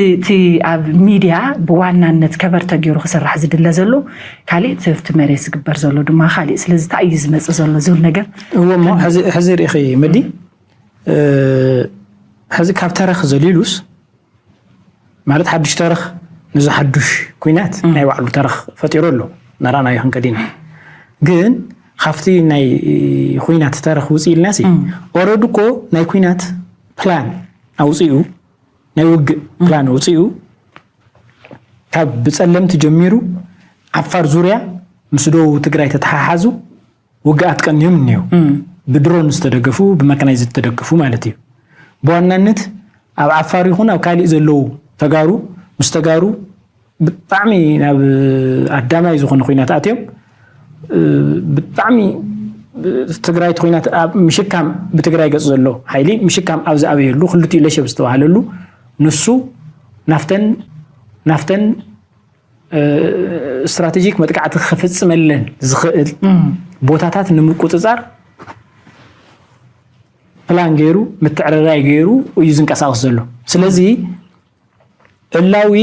እቲ ኣብ ሚድያ ብዋናነት ከቨር ተገይሩ ክስራሕ ዝድለ ዘሎ ካሊእ፣ እቲ ኣብቲ መሬት ዝግበር ዘሎ ድማ ካሊእ። ስለዚ እንታይ እዩ ዝመፅእ ዘሎ ዝብል ነገር እዎ እሞ ሕዚ ርኢኺ መዲ ሕዚ ካብ ተረኽ ዘሊሉስ ማለት ሓዱሽ ተረኽ ነዚ ሓዱሽ ኩናት ናይ ባዕሉ ተረኽ ፈጢሩ ኣሎ። እናረኣናዮ ክንከድ ኢና። ግን ካብቲ ናይ ኩናት ተረኽ ውፅእ ኢልና ሲ ኦረዲ እኮ ናይ ኩናት ፕላን ኣውፅኡ ናይ ውግእ ፕላን ኣውፅኡ ካብ ብፀለምቲ ጀሚሩ ዓፋር ዙርያ ምስ ደቡብ ትግራይ ተተሓሓዙ ውግኣት ቀንዮም እኒሄው። ብድሮን ዝተደገፉ ብመካናይዝድ ዝተደገፉ ማለት እዩ። ብዋናነት ኣብ ዓፋር ይኹን ኣብ ካሊእ ዘለዉ ተጋሩ ምስ ተጋሩ ብጣዕሚ ናብ ኣዳማይ ዝኾነ ኩናት ኣትዮም፣ እ፣ ብጣዕሚ፣ እ፣ ትግራይ እቲ ኩናት ኣብ ምሽካም፣ ብትግራይ ገፅ ዘሎ ሓይሊ ምሽካም ኣብ ዝኣበየሉ፣ ክልቲኡ ለሸብ ዝተባህለሉ፣ ንሱ ናፍተን፣ ናፍተን፣ እ፣ ስትራቴጂክ መጥቃዕቲ ክፍፅመለን ዝኽእል ቦታታት ንምቁፅፃር ፕላን ገይሩ፣ ምትዕርራይ ገይሩ እዩ ዝንቀሳቐስ ዘሎ። ስለዚ ዕላዊ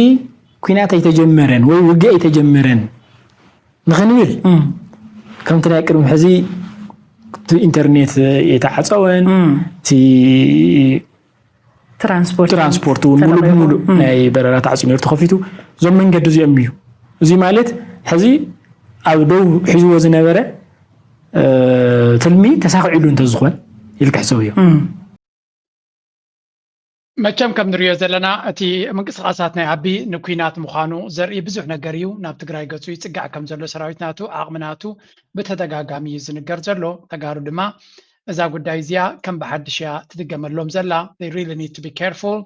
ኩናት ኣይተጀመረን ወይ ውግእ ኣይተጀመረን ንኽንብል፣ ከምቲ ናይ ቅድሚ ሕዚ እቲ ኢንተርኔት የተዓፀወን፣ እቲ ትራንስፖርት ትራንስፖርት እውን ሙሉ ተለቒቑ። ብሙሉ ናይ በረራ ተዓፅዩ ነይሩ፣ ተኸፊቱ። እዞም መንገዲ እዚኦም እዩ። እዚ ማለት ሕዚ ኣብ ደው ሒዝዎ ዝነበረ፣ እ፣ ትልሚ ተሳኺዕሉ እንተዝኾን ኢልካ ሕሰብ እዮ። መቸም ከም ንሪኦ ዘለና፣ እቲ ምንቅስቓሳት ናይ ኣቢ ንኲናት ምዃኑ ዘርኢ ብዙሕ ነገር እዩ። ናብ ትግራይ ገጹ ይጽጋዕ ከም ዘሎ፣ ሰራዊት ናቱ፣ ዓቕሚ ናቱ ብተደጋጋሚ እዩ ዝንገር ዘሎ። ተጋሩ ድማ እዛ ጉዳይ እዚኣ ከም ብሓድሽ እያ ትድገመሎም ዘላ። They really need to be careful።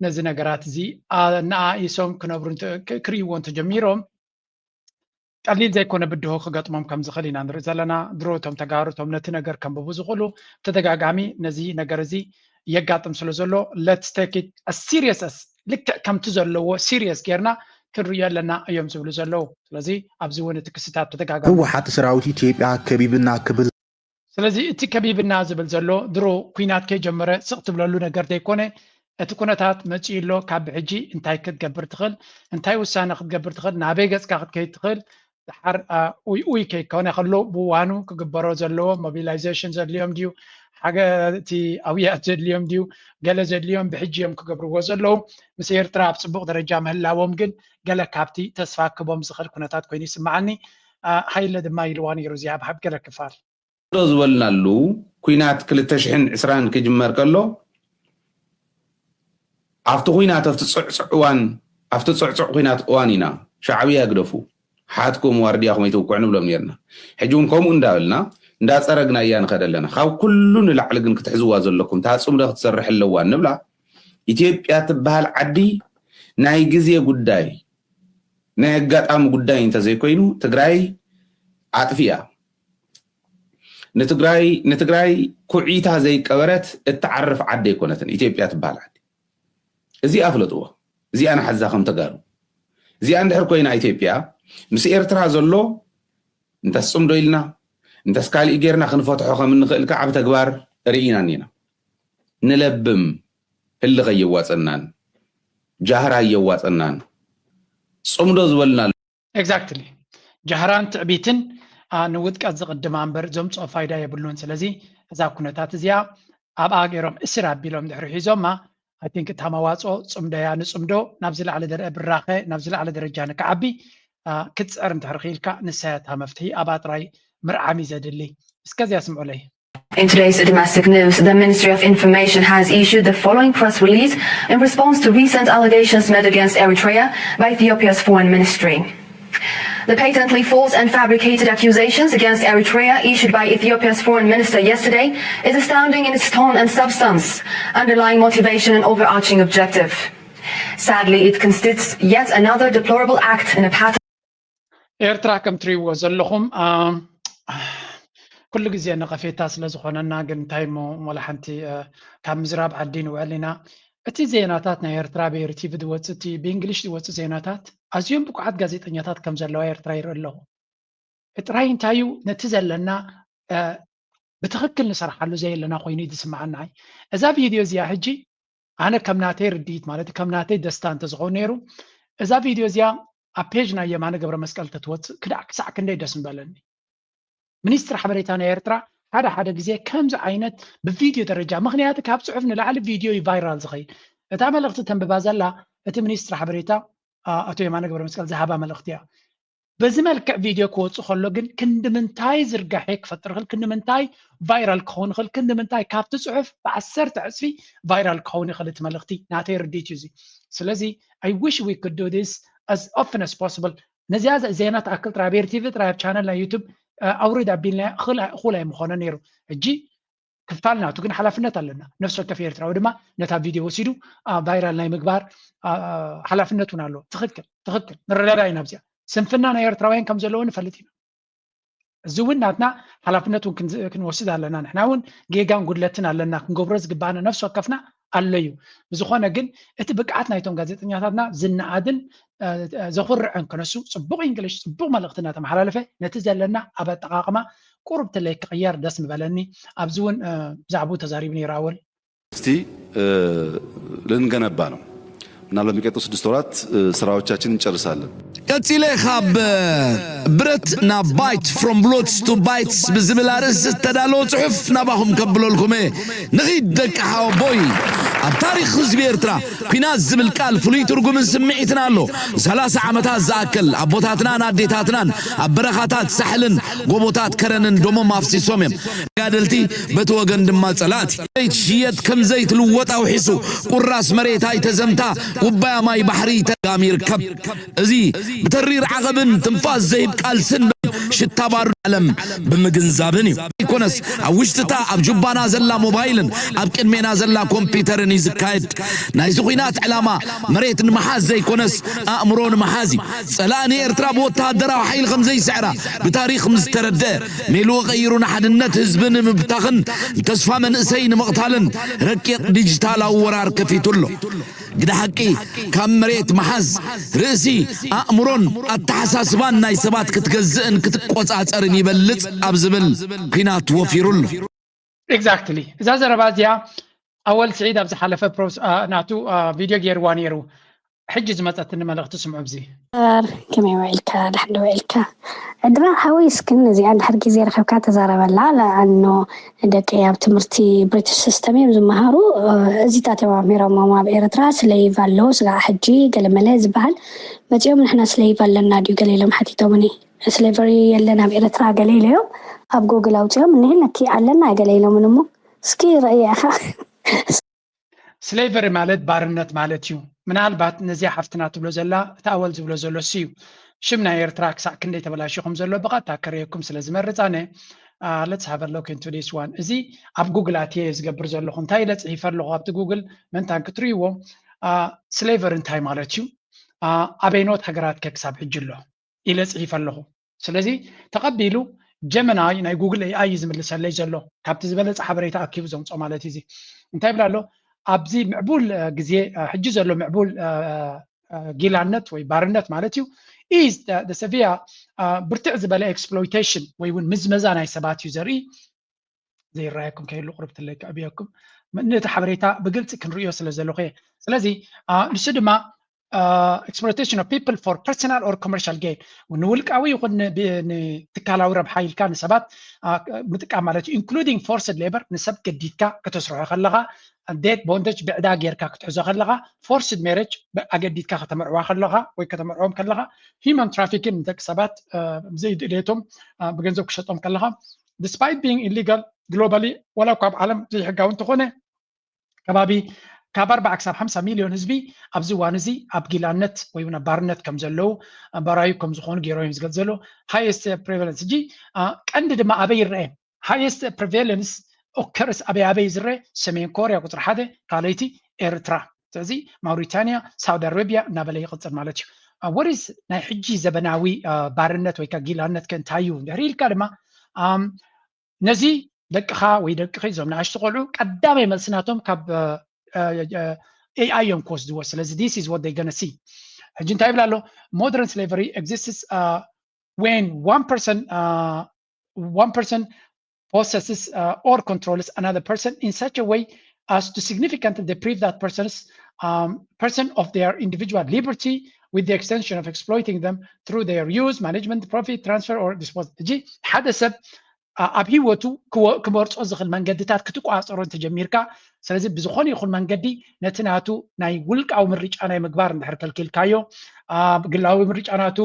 ነዚ ነገራት እዚ ኣነኣኢሶም ክነብሩ እንተ-፣ ክ-፣ ክርእይዎ እንተጀሚሮም፣ ቀሊል ዘይኮነ ብድሆ ክገጥሞም ከም ዝኽእል ኢና ንርኢ ዘለና። ድሮ እቶም ተጋሩ፣ እቶም ነቲ ነገር ከንብቡ ዝኽእሉ፣ ተደጋጋሚ ነዚ ነገር እዚ የጋጥም ስለ ዘሎ፣ let's take it as serious as፣ ልክዕ ከምቲ ዘለዎ ሲሪየስ ጌርና ክንርእዮ ኣለና እዮም ዝብሉ ዘለዉ። ስለዚ ኣብዚ እውን እቲ ክስታት ተደጋጋሚ። ህወሓት ሰራዊት ኢትዮጵያ ከቢብና ክብል። ስለዚ እቲ ከቢብና ዝብል ዘሎ፣ ድሮ ኲናት ከይጀመረ ስቕ ትብለሉ ነገር ዘይኮነ፣ እቲ ኩነታት መጺኡ ኣሎ፣ ካብ ብሕጂ እንታይ ክትገብር ትኽእል፣ እንታይ ውሳነ ክትገብር ትኽእል፣ ናበይ ገጽካ ክትከይድ ትኽእል፣ ደሓር፣ አ፣ ኡይ ኡይ ከይኮነ ከሎ፣ ብዋኑ ክግበሮ ዘለዎ፣ ሞቢላይዜሽን ዘድልዮም ድዩ፣ ሓገ-፣ እቲ ኣውያት ዘድልዮም ድዩ፣ ገለ ዘድልዮም ብሕጂ እዮም ክገብርዎ ዘለዉ። ምስ ኤርትራ ኣብ ጽቡቕ ደረጃ ምህላዎም ግን፣ ገለ ካብቲ ተስፋ ክቦም ዝኽእል ኩነታት ኮይኑ ይስምዓኒ። አ፣ ሃይለ ድማ ኢልዋ ነይሩ፣ እዚኣ ኣብ ገለ ክፋል። ዶ ዝበልናሉ፣ ኲናት ክልተ ሽሕን ዕስራን ክጅመር ከሎ፣ ኣብቲ ኲናት፣ ኣብቲ ጽዕጹዕ እዋን፣ ኣብቲ ጽዕጹዕ ኲናት እዋን ኢና፣ ሻዕብያ ግደፉ፣ ሓትኩም ዋርድያኹም ኣይትውቅዑ ንብሎም ኔርና። ሕጂ እውን ከምኡ እንዳበልና፣ እንዳጸረግናያ ንኸድ ኣለና። ካብ ኩሉ ንላዕሊ ግን ክትሕዝዋ ዘለኩም፣ እታ ጽምዶ ክትሰርሕ ኣለዋ ንብላ። ኢትዮጵያ ትበሃል ዓዲ ናይ ግዜ ጉዳይ፣ ናይ ኣጋጣሚ ጉዳይ እንተዘይኮይኑ፣ ትግራይ ኣጥፊኣ። ንትግራይ፣ ንትግራይ ኩዒታ ዘይቀበረት እትዓርፍ ዓዲ ኣይኮነትን ኢትዮጵያ ትበሃል ዓዲ። እዚኣ ፍለጥዎ። እዚኣ ንሓዛ ከም ተጋሩ። እዚኣ እንድሕር ኮይና ኢትዮጵያ፣ ምስ ኤርትራ ዘሎ እንተስ ጽምዶ ኢልና፣ እንተስ ካሊእ ጌርና ክንፈትሖ ከም እንኽእል ከዓ ብተግባር ርኢና እኒና። ንለብም፣ ህልኽ ኣየዋጸናን፣ ጃህራ ኣየዋጸናን። ጽምዶ ዝበልና ኣሎ። ኤግዛክትሊ። ጃህራን ትዕቢትን፣ አ፣ ንውድቀት ዝቕድማ እምበር ዘምጽኦ ፋይዳ የብሉን። ስለዚ እዛ ኩነታት እዚኣ ኣብኣ ገይሮም እስር ኣቢሎም ድሕሪ ሒዞማ፣ ኣይ ቲንክ እታ መዋጽኦ ጽምዶ እያ። ንጽምዶ ናብ ዝለዓለ ደረ-፣ ብራኸ ናብ ዝለዓለ ደረጃ ንክዓቢ፣ አ፣ ክትጽዕር እንድሕር ክኢልካ፣ ንሳ እያ እታ መፍትሒ። ኣብኣ ጥራይ ምርዓም እዩ ዘድሊ። እስከ እዚኣ ስምዑለይ። In today's domestic news, the Ministry of Information has issued the following press release in response to recent allegations made against Eritrea by Ethiopia's foreign ministry. The patently false and fabricated accusations against Eritrea issued by Ethiopia's foreign minister yesterday is astounding in its tone and substance, underlying motivation and overarching objective. Sadly, it constitutes yet another deplorable act in a pattern ኤርትራ ከም ትሪእዎ ዘለኹም፣ አ፣ ኩሉ ግዜ ነቐፌታ ስለ ዝኾነና፣ ግን እንታይ እሞ፣ ወላ ሓንቲ፣ አ፣ ካብ ምዝራብ ዓዲ ንውዕል ኢና። እቲ ዜናታት ናይ ኤርትራ ብኤሪ ቲቪ ዝወጽእ፣ እቲ ብእንግሊሽ ዝወጽእ ዜናታት ኣዝዮም ብቑዓት ጋዜጠኛታት ከም ዘለዋ ኤርትራ ይርኢ ኣለኹ። ጥራይ እንታይ እዩ፣ ነቲ ዘለና፣ አ፣ ብትኽክል ንሰርሓሉ ዘየለና ኮይኑ እዩ ዝስምዓኒ። እዛ ቪድዮ እዚኣ ሕጂ ኣነ ከም ናተይ ርድኢት ማለት ከም ናተይ ደስታ እንተዝኸውን ነይሩ፣ እዛ ቪድዮ እዚኣ ኣብ ፔጅ ናይ የማነ ገብረ መስቀል ተትወፅእ ክዳዕ ክሳዕ ክንደይ ደስ ምበለኒ። ሚኒስትር ሓበሬታ ናይ ኤርትራ ሓደ ሓደ ግዜ ከምዚ ዓይነት ብቪድዮ ደረጃ፣ ምኽንያቱ ካብ ፅሑፍ ንላዕሊ ቪድዮ እዩ ቫይራል ዝኸይድ። እታ መልእኽቲ ተንብባ ዘላ እቲ ሚኒስትር ሓበሬታ፣ አ፣ ኣቶ የማነ ገብረ መስቀል ዝሃባ መልእኽቲ እያ። በዚ መልክዕ ቪድዮ ክወፅእ ከሎ ግን ክንዲ ምንታይ ዝርጋሐ ክፈጥር ይኽእል፣ ክንዲ ምንታይ ቫይራል ክኸውን ይኽእል፣ ክንዲ ምንታይ ካብቲ ፅሑፍ ብዓሰርተ ዕፅፊ ቫይራል ክኸውን ይኽእል እቲ መልእኽቲ። ናተይ ርድኢት እዩ እዚ። ስለዚ I wish we could do this as often as possible። ነዚኣ ዘ-፣ ዜና ትኣክል ጥራይ ኣብ ኤሪ ቲቪ ጥራይ ኣብ ቻነል ናይ ዩቱብ፣ አ፣ ኣውርድ ኣቢልናያ እኹል ኣይ-፣ እኹል ኣይምኾነ ነይሩ። ሕጂ ክፋል ናቱ ግን ሓላፍነት ኣለና። ነፍሲ ወከፍ ኤርትራዊ ድማ ነታ ቪድዮ ወሲዱ ቫይራል ናይ ምግባር ሓላፍነት እውን ኣሎ። ትኽክል ትኽክል፣ ንረዳዳእ ኢና ኣብዚኣ። ስንፍና ናይ ኤርትራውያን ከም ዘለዎ ንፈልጥ ኢና። እዚ እውን ናትና ሓላፍነት እውን ክንወስድ ኣለና። ንሕና እውን ጌጋን ጉድለትን ኣለና፣ ክንገብሮ ዝግባኣና ነፍሲ ወከፍና ኣሎ እዩ። ብዝኾነ ግን እቲ ብቅዓት ናይቶም ጋዜጠኛታትና ዝነኣድን ዘኹርዕን ክነሱ፣ ፅቡቕ እንግሊሽ፣ ፅቡቕ መልእኽቲ እናተመሓላለፈ ነቲ ዘለና ኣብ ኣጠቓቕማ ቁሩብ ትለይ ክቕየር ደስ ምበለኒ። ኣብዚ እውን ብዛዕባኡ ተዛሪቡ ነይሩ ኣወል። እስቲ ልንገነባ ነው። ምናልባት የሚቀጥሉ ስድስት ወራት ስራዎቻችን እንጨርሳለን። ቀጺለ ካብ ብረት ናብ ባይት፣ from bullets to bytes ብዝብል ኣርእስቲ ዝተዳለወ ጽሑፍ ናባኹም ከብለልኩም እየ። ንኺድ ደቂ ሓወቦይ። ኣብ ታሪኽ ህዝቢ ኤርትራ ኲናት ዝብል ቃል ፍሉይ ትርጉምን ስምዒትን ኣሎ። ንሰላሳ ዓመታት ዝኣክል ኣቦታትናን ኣዴታትናን ኣብ በረኻታት ሳሕልን ጎቦታት ከረንን ደሞም ኣፍሲሶም እዮም። ተጋደልቲ በቲ ወገን ድማ ጸላእቲ። ዘይትሽየጥ ከም ዘይትልወጥ ኣውሒሱ፣ ቁራስ መሬት ኣይተዘምታ፣ ኩባያ ማይ ባሕሪ ተጋሚ ይርከብ። እዚ ብተሪር ዓቐብን ትንፋስ ዘይህብ ቃልስን ሽታ ባሩድ ዓለም ብምግንዛብን እዩ። ኣይኮነስ ኣብ ውሽጥታ ኣብ ጁባና ዘላ ሞባይልን ኣብ ቅድሜና ዘላ ኮምፒውተርን እዩ ዝካየድ። ናይዚ ኲናት ዕላማ መሬት ንምሓዝ ዘይኮነስ ኣእምሮ ንምሓዝ እዩ። ጸላእ ንኤርትራ ብወተሃደራዊ ሓይሊ ከም ዘይስዕራ ብታሪኽ ምስ ተረድአ፣ ሜልኡ ቀይሩ ንሓድነት ህዝቢ ንምብታኽን ንተስፋ መንእሰይ ንምቕታልን ረቂቕ ዲጂታላዊ ወራር ከፊቱ ኣሎ። ግደ ሓቂ ካብ መሬት ምሓዝ ርእሲ ኣእምሮን ኣተሓሳስባን ናይ ሰባት ክትገዝእን ክትቆጻጸርን ይበልጽ ኣብ ዝብል ኲናት ወፊሩ ኣሎ። Exactly። እዛ ዘረባ እዚኣ ኣወል ስዒድ ኣብ ዝሓለፈ ናቱ ቪድዮ ገይርዋ ነይሩ። ሕጂ ዝመፀትኒ መልእኽቲ ስምዑ። ኣብዚ ከመይ ውዒልካ? ድሓን ዶ ውዒልካ? ዕድና ሓወይ፣ እስኪ ነዚኣ እንድሕር ግዜ ረኺብካ ተዛረበላ። ለኣኖ ደቂ ኣብ ትምህርቲ ብሪቲሽ ሲስተም እዮም ዝመሃሩ። እዚታት እዮም ኣምሂሮሞም ኣብ ኤርትራ ስሌይቭ ኣሎ፣ ስጋዕ ሕጂ ገለመለ ዝበሃል መፂኦም። ንሕና ስሌይቭ ኣለና ድዩ ገለ ኢሎም ሓቲቶምኒ። ስሌቨሪ የለን ኣብ ኤርትራ ገለ ኢለዮም ኣብ ጉግል ኣውፂኦም። እኒህን ነኪ ኣለና ገለ ኢሎምን እሞ እስኪ ረእየ ኢኻ። ስሌቨሪ ማለት ባርነት ማለት እዩ። ምናልባት ነዚኣ ሓፍትና ትብሎ ዘላ እቲ ኣወል ዝብሎ ዘሎ እሱ እዩ። ሽም ናይ ኤርትራ ክሳዕ ክንደይ ተበላሽኹም ዘሎ ብቐጥታ ከርእየኩም ስለ ዝመርጽ ኣነ let's have a look into this one። እዚ ኣብ ጉግል ኣትየ ዝገብር ዘለኹ እንታይ ኢለ ጽሒፈ ኣለኹ ኣብቲ ጉግል መንታን ክትርእይዎ። ስሌቨሪ እንታይ ማለት እዩ? ኣበይኖት ሃገራት ከ ክሳብ ሕጂ ኣሎ ኢለ ጽሒፈ ኣለኹ። ስለዚ ተቐቢሉ ጀመናይ ናይ ጉግል ኤኣይ እዩ ዝምልሰለይ ዘሎ። ካብቲ ዝበለጸ ሓበሬታ ኣኪቡ ዘምጾ ማለት እዩ። እዚ እንታይ ይብል ኣሎ? ኣብዚ ምዕቡል ግዜ ሕጂ ዘሎ ምዕቡል ጊላነት ወይ ባርነት ማለት እዩ is the severe ብርትዕ ዝበለ ኤክስፕሎይቴሽን ወይ እውን ምዝመዛ ናይ ሰባት እዩ ዘርኢ። ዘይረኣየኩም ከይህሉ ቁሩብ ትለይ ከዕብየኩም ነቲ ሓበሬታ ብግልፂ ክንርእዮ ስለ ዘለኹ እየ። ስለዚ ንሱ ድማ exploitation of people for personal or commercial gain ንውልቃዊ ይኹን ንትካላዊ ረብሓ ኢልካ ንሰባት ምጥቃም ማለት እዩ። Including forced labor ንሰብ ገዲድካ ከተስርሖ ከለኻ፣ debt bondage ብዕዳ ጌርካ ክትሕዞ ከለኻ፣ forced marriage ኣገዲድካ ከተመርዕዋ ከለኻ ወይ ከተመርዕዎም ከለኻ፣ human trafficking ንደቂ ሰባት ብዘይድሌቶም ብገንዘብ ክሸጦም ከለኻ despite being illegal globally ዋላ እኳ ኣብ ዓለም ዘይሕጋዊ እንተኾነ ከባቢ ካብ ኣርባዓ ክሳብ ሓምሳ ሚልዮን ህዝቢ ኣብዚ እዋን እዚ ኣብ ጊላነት ወይ እውን ኣብ ባርነት ከም ዘለዉ ባራዩ ከም ዝኾኑ ገይሮም እዮም ዝገልጽ ዘለዉ። Highest prevalence ሕጂ ቀንዲ ድማ ኣበይ ይረአ? Highest prevalence occurs ኣበይ ኣበይ ዝረአ? ሰሜን ኮርያ ቁፅሪ ሓደ፣ ካልኣይቲ ኤርትራ፣ ስለዚ ማውሪታንያ፣ ሳውዲ ኣረቢያ እናበለ ይቕፅል ማለት እዩ። What is ናይ ሕጂ ዘበናዊ ባርነት ወይ ከዓ ጊላነት ከ እንታይ እዩ እንድሕር ኢልካ ድማ ነዚ ደቅኻ ወይ ደቅኺ እዞም ንኣሽቱ ቆልዑ ቀዳማይ መልሲ ናቶም ካብ ኤኣይ እዮም ክወስድዎ። ስለዚ this is what they gonna see። ሕጂ እንታይ ይብል ኣሎ? Modern slavery exists when one person one person possesses or controls another person in such a way as to significantly deprive that person's person of their individual liberty with the extension of exploiting them through their use, management, profit, transfer or disposal። ሕጂ ሓደ ሰብ ኣብ ህይወቱ ክመርፆ ዝኽእል መንገድታት ክትቆፃፀሮ እንተጀሚርካ፣ ስለዚ ብዝኾነ ይኹን መንገዲ ነቲ ናቱ ናይ ውልቃዊ ምርጫ ናይ ምግባር እንድሕር ከልኪልካዮ፣ ግላዊ ምርጫ ናቱ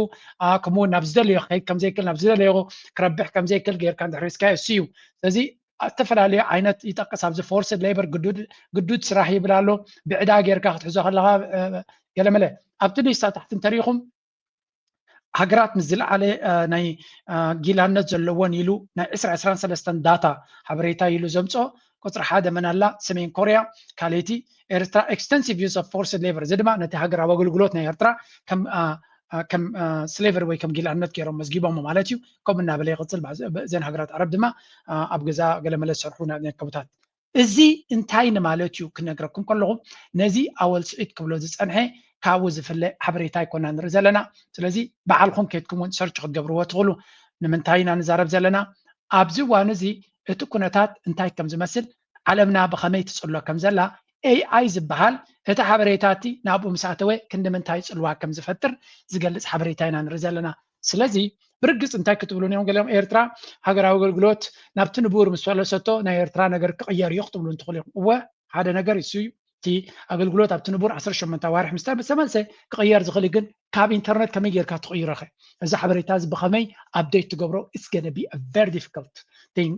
ከምኡ ናብ ዝደለዮ ክኸይድ ከምዘይክእል፣ ናብ ዝደለዮ ክረብሕ ከምዘይክእል ጌርካ እንድሕር ሒዝካዮ እሱ እዩ። ስለዚ ዝተፈላለዩ ዓይነት ይጠቅስ ኣብዚ forced labor ግዱድ ስራሕ ይብል ኣሎ። ብዕዳ ጌርካ ክትሕዞ ከለኻ ገለመለ ኣብቲ ሊስታ ታሕቲ እንተሪኢኹም ሃገራት ምስ ዝለዓለ ናይ ጊላነት ዘለወን ኢሉ ናይ ዕስራ ዕስራን ሰለስተን ዳታ ሓበሬታ ኢሉ ዘምፅኦ ቁፅሪ ሓደ መን ኣላ? ሰሜን ኮርያ። ካልኣይቲ ኤርትራ፣ extensive use of forced labor፣ እዚ ድማ ነቲ ሃገራዊ ኣገልግሎት ናይ ኤርትራ ከም አ፣ አ፣ ከም ስሌቨሪ ወይ ከም ጊላነት ገይሮም መዝጊቦሞ ማለት እዩ። ከምኡ እናበለ ይቕፅል። እዘን ሃገራት ዓረብ ድማ አ፣ ኣብ ገዛ ገለመለ ዝሰርሑ ና- ዝርከቡታት። እዚ እንታይ ንማለት እዩ ክነግረኩም ከለኹ፣ ነዚ ኣወል ስዒድ ክብሎ ዝፀንሐ ካብኡ ዝፍለ ሓበሬታ ኣይኮና ንርኢ ዘለና። ስለዚ ባዕልኹም ከድኩም እውን ሰርች ክትገብርዎ ትኽእሉ። ንምንታይ ኢና ንዛረብ ዘለና? ኣብዚ እዋን እዚ እቲ ኩነታት እንታይ ከም ዝመስል፣ ዓለምና ብኸመይ ትፅሎ ከም ዘላ፣ ኤኣይ ዝበሃል እቲ ሓበሬታ እቲ ናብኡ ምስ ኣተወ ክንዲ ምንታይ ፅልዋ ከም ዝፈጥር ዝገልፅ ሓበሬታ ኢና ንርኢ ዘለና። ስለዚ ብርግፅ እንታይ ክትብሉ እዮም ገሊኦም፣ ኤርትራ ሃገራዊ ኣገልግሎት ናብቲ ንቡር ምስ ፈለሰቶ ናይ ኤርትራ ነገር ክቕየር እዩ ክትብሉ እንትኽእሉ ኢኹም። እወ፣ ሓደ ነገር እሱ እዩ። እቲ ኣገልግሎት ኣብቲ ንቡር ዓሰርተ ሸሞንተ ኣዋርሕ ምስ ተመልሰ ክቕየር ዝኽእል እዩ፣ ግን ካብ ኢንተርነት ከመይ ጌርካ ትቕይሮ ኸ? እዚ ሓበሬታ እዚ ብኸመይ ኣፕዴት ትገብሮ? It's gonna be a very difficult thing።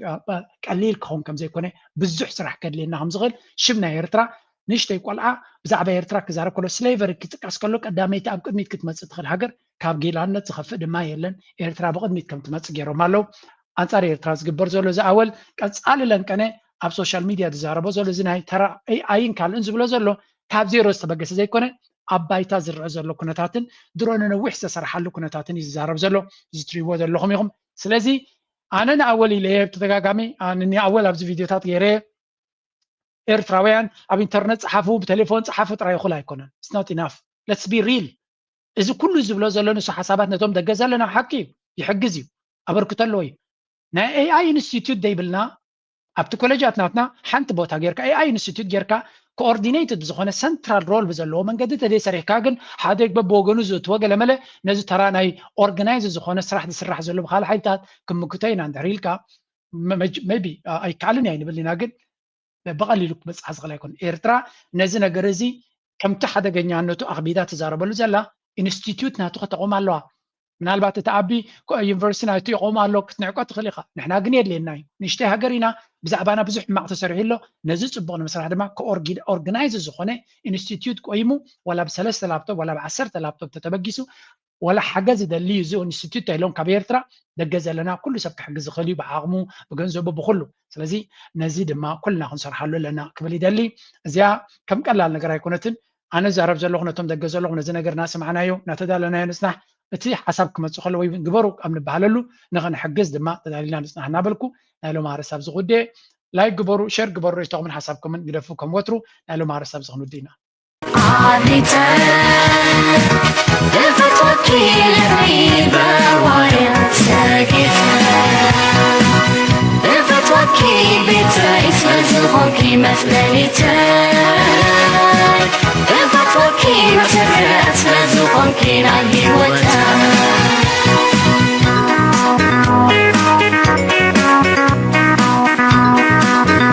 ቀሊል ክኸውን ከም ዘይኮነ ብዙሕ ስራሕ ከድልየና ከም ዝኽእል ሽም ናይ ኤርትራ ንእሽተይ ቆልዓ ብዛዕባ ኤርትራ ክዛረብ ከሎ ስሌቨሪ ክጥቀስ ከሎ ቀዳመይቲ ኣብ ቅድሚት ክትመጽእ ትኽእል ሃገር ካብ ጊላነት ዝኸፍእ ድማ የለን። ኤርትራ ብቕድሚት ከም ትመጽእ ገይሮም ኣለዉ። ኣንጻር ኤርትራ ዝግበር ዘሎ ዝኣወል ቀጻሊ ለንቀነ ኣብ ሶሻል ሚድያ ዝዛረቦ ዘሎ እዚ ናይ ተራ ኤኣይን ካልእን ዝብሎ ዘሎ ካብ ዜሮ ዝተበገሰ ዘይኮነ ኣብ ባይታ ዝረአ ዘሎ ኩነታትን ድሮ ንነዊሕ ዝተሰርሓሉ ኩነታትን እዩ ዝዛረብ ዘሎ። እዚ ትሪእዎ ዘለኹም ኢኹም። ስለዚ ኣነ ንኣወል ኢለ እየ ብተደጋጋሚ ንኣወል ኣብዚ ቪድዮታት ገይረ ኤርትራውያን ኣብ ኢንተርነት ጸሓፉ፣ ብቴሌፎን ጸሓፉ ጥራይ ይኹል ኣይኮነን። It's not enough. Let's be real። እዚ ኩሉ ዝብሎ ዘሎ ንሱ ሓሳባት ነቶም ደገ ዘለና ሓቂ እዩ፣ ይሕግዝ እዩ፣ ኣበርክቶ ኣለዎ እዩ። ናይ ኤኣይ ኢንስቲትዩት ደይብልና ኣብቲ ኮሌጃት ናትና ሓንቲ ቦታ ጌርካ ኤኣይ ኢንስቲትዩት ጌርካ ኮኦርዲኔትድ ብዝኾነ ሰንትራል ሮል ብዘለዎ መንገዲ ተደይ ሰሪሕካ ግን ሓደ በብወገኑ ዝእትዎ ገለመለ ነዚ ተራ ናይ ኦርጋናይዝ ዝኾነ ስራሕ ዝስራሕ ዘሎ ብካልእ ሓይልታት ክምክቶ ኢና እንድሕር ኢልካ ቢ ኣይከኣልን እያ ይንብል ኢና ግን ብቐሊሉ ክበፅሓ ዝኽእል ኣይኮን። ኤርትራ ነዚ ነገር እዚ ከምቲ ሓደገኛነቱ ኣኽቢዳ ትዛረበሉ ዘላ ኢንስቲትዩት ናቱ ከተቆም ኣለዋ። ምናልባት እቲ ኣቢ ዩኒቨርሲቲ ናቱ ይቆም ኣሎ ክትንዕቆ ትኽእል ኢኻ። ንሕና ግን የድልየና እዩ። ንእሽተይ ሃገር ኢና። ብዛዕባና ብዙሕ ሕማቕ ተሰሪሑ ኣሎ። ነዚ ፅቡቕ ንምስራሕ ድማ ኦርጋናይዝ ዝኾነ ኢንስቲትዩት ቆይሙ ዋላ ብሰለስተ ላፕቶፕ ዋላ ብዓሰርተ ላፕቶፕ ተተበጊሱ ዋላ ሓገዝ ይደሊ እዩ እዚ ኢንስቲትዩት ኢሎም ካብ ኤርትራ ደገ ዘለና ኩሉ ሰብ ክሕግዝ ዝኽእል እዩ ብዓቕሙ ብገንዘቡ ብኩሉ። ስለዚ ነዚ ድማ ኩልና ክንሰርሓሉ ኣለና ክብል ይደሊ። እዚኣ ከም ቀላል ነገር ኣይኮነትን። ኣነ ዛረብ ዘለኹ ነቶም ደገ ዘለኹም ነዚ ነገር እናሰማዕናዮ እናተዳለናዮ ንፅናሕ። እቲ ሓሳብ ክመፅእ ከሎ ወይ ግበሩ ኣብ ንበሃለሉ ንኽንሕግዝ ድማ ተዳሊና ንፅናሕ እናበልኩ ናይ ሎም ኣርእስቲ ኣብዚ ክውድእ። ላይክ ግበሩ፣ ሸር ግበሩ፣ ርእይቶኹምን ሓሳብኩምን ግደፉ። ከም ወትሩ ናይ ሎም ኣርእስቲ ኣብዚ ክንውድእ ኢና። ኣሪተ እፈትወኪ ልዕሊ በዋየ ሰጊተ እፈትወኪ ቤተይ ስለዝኾንኪ መጽለሊተ እፈትወኪ መሰረት ስለዝኾንኪ ናይ ህይወተ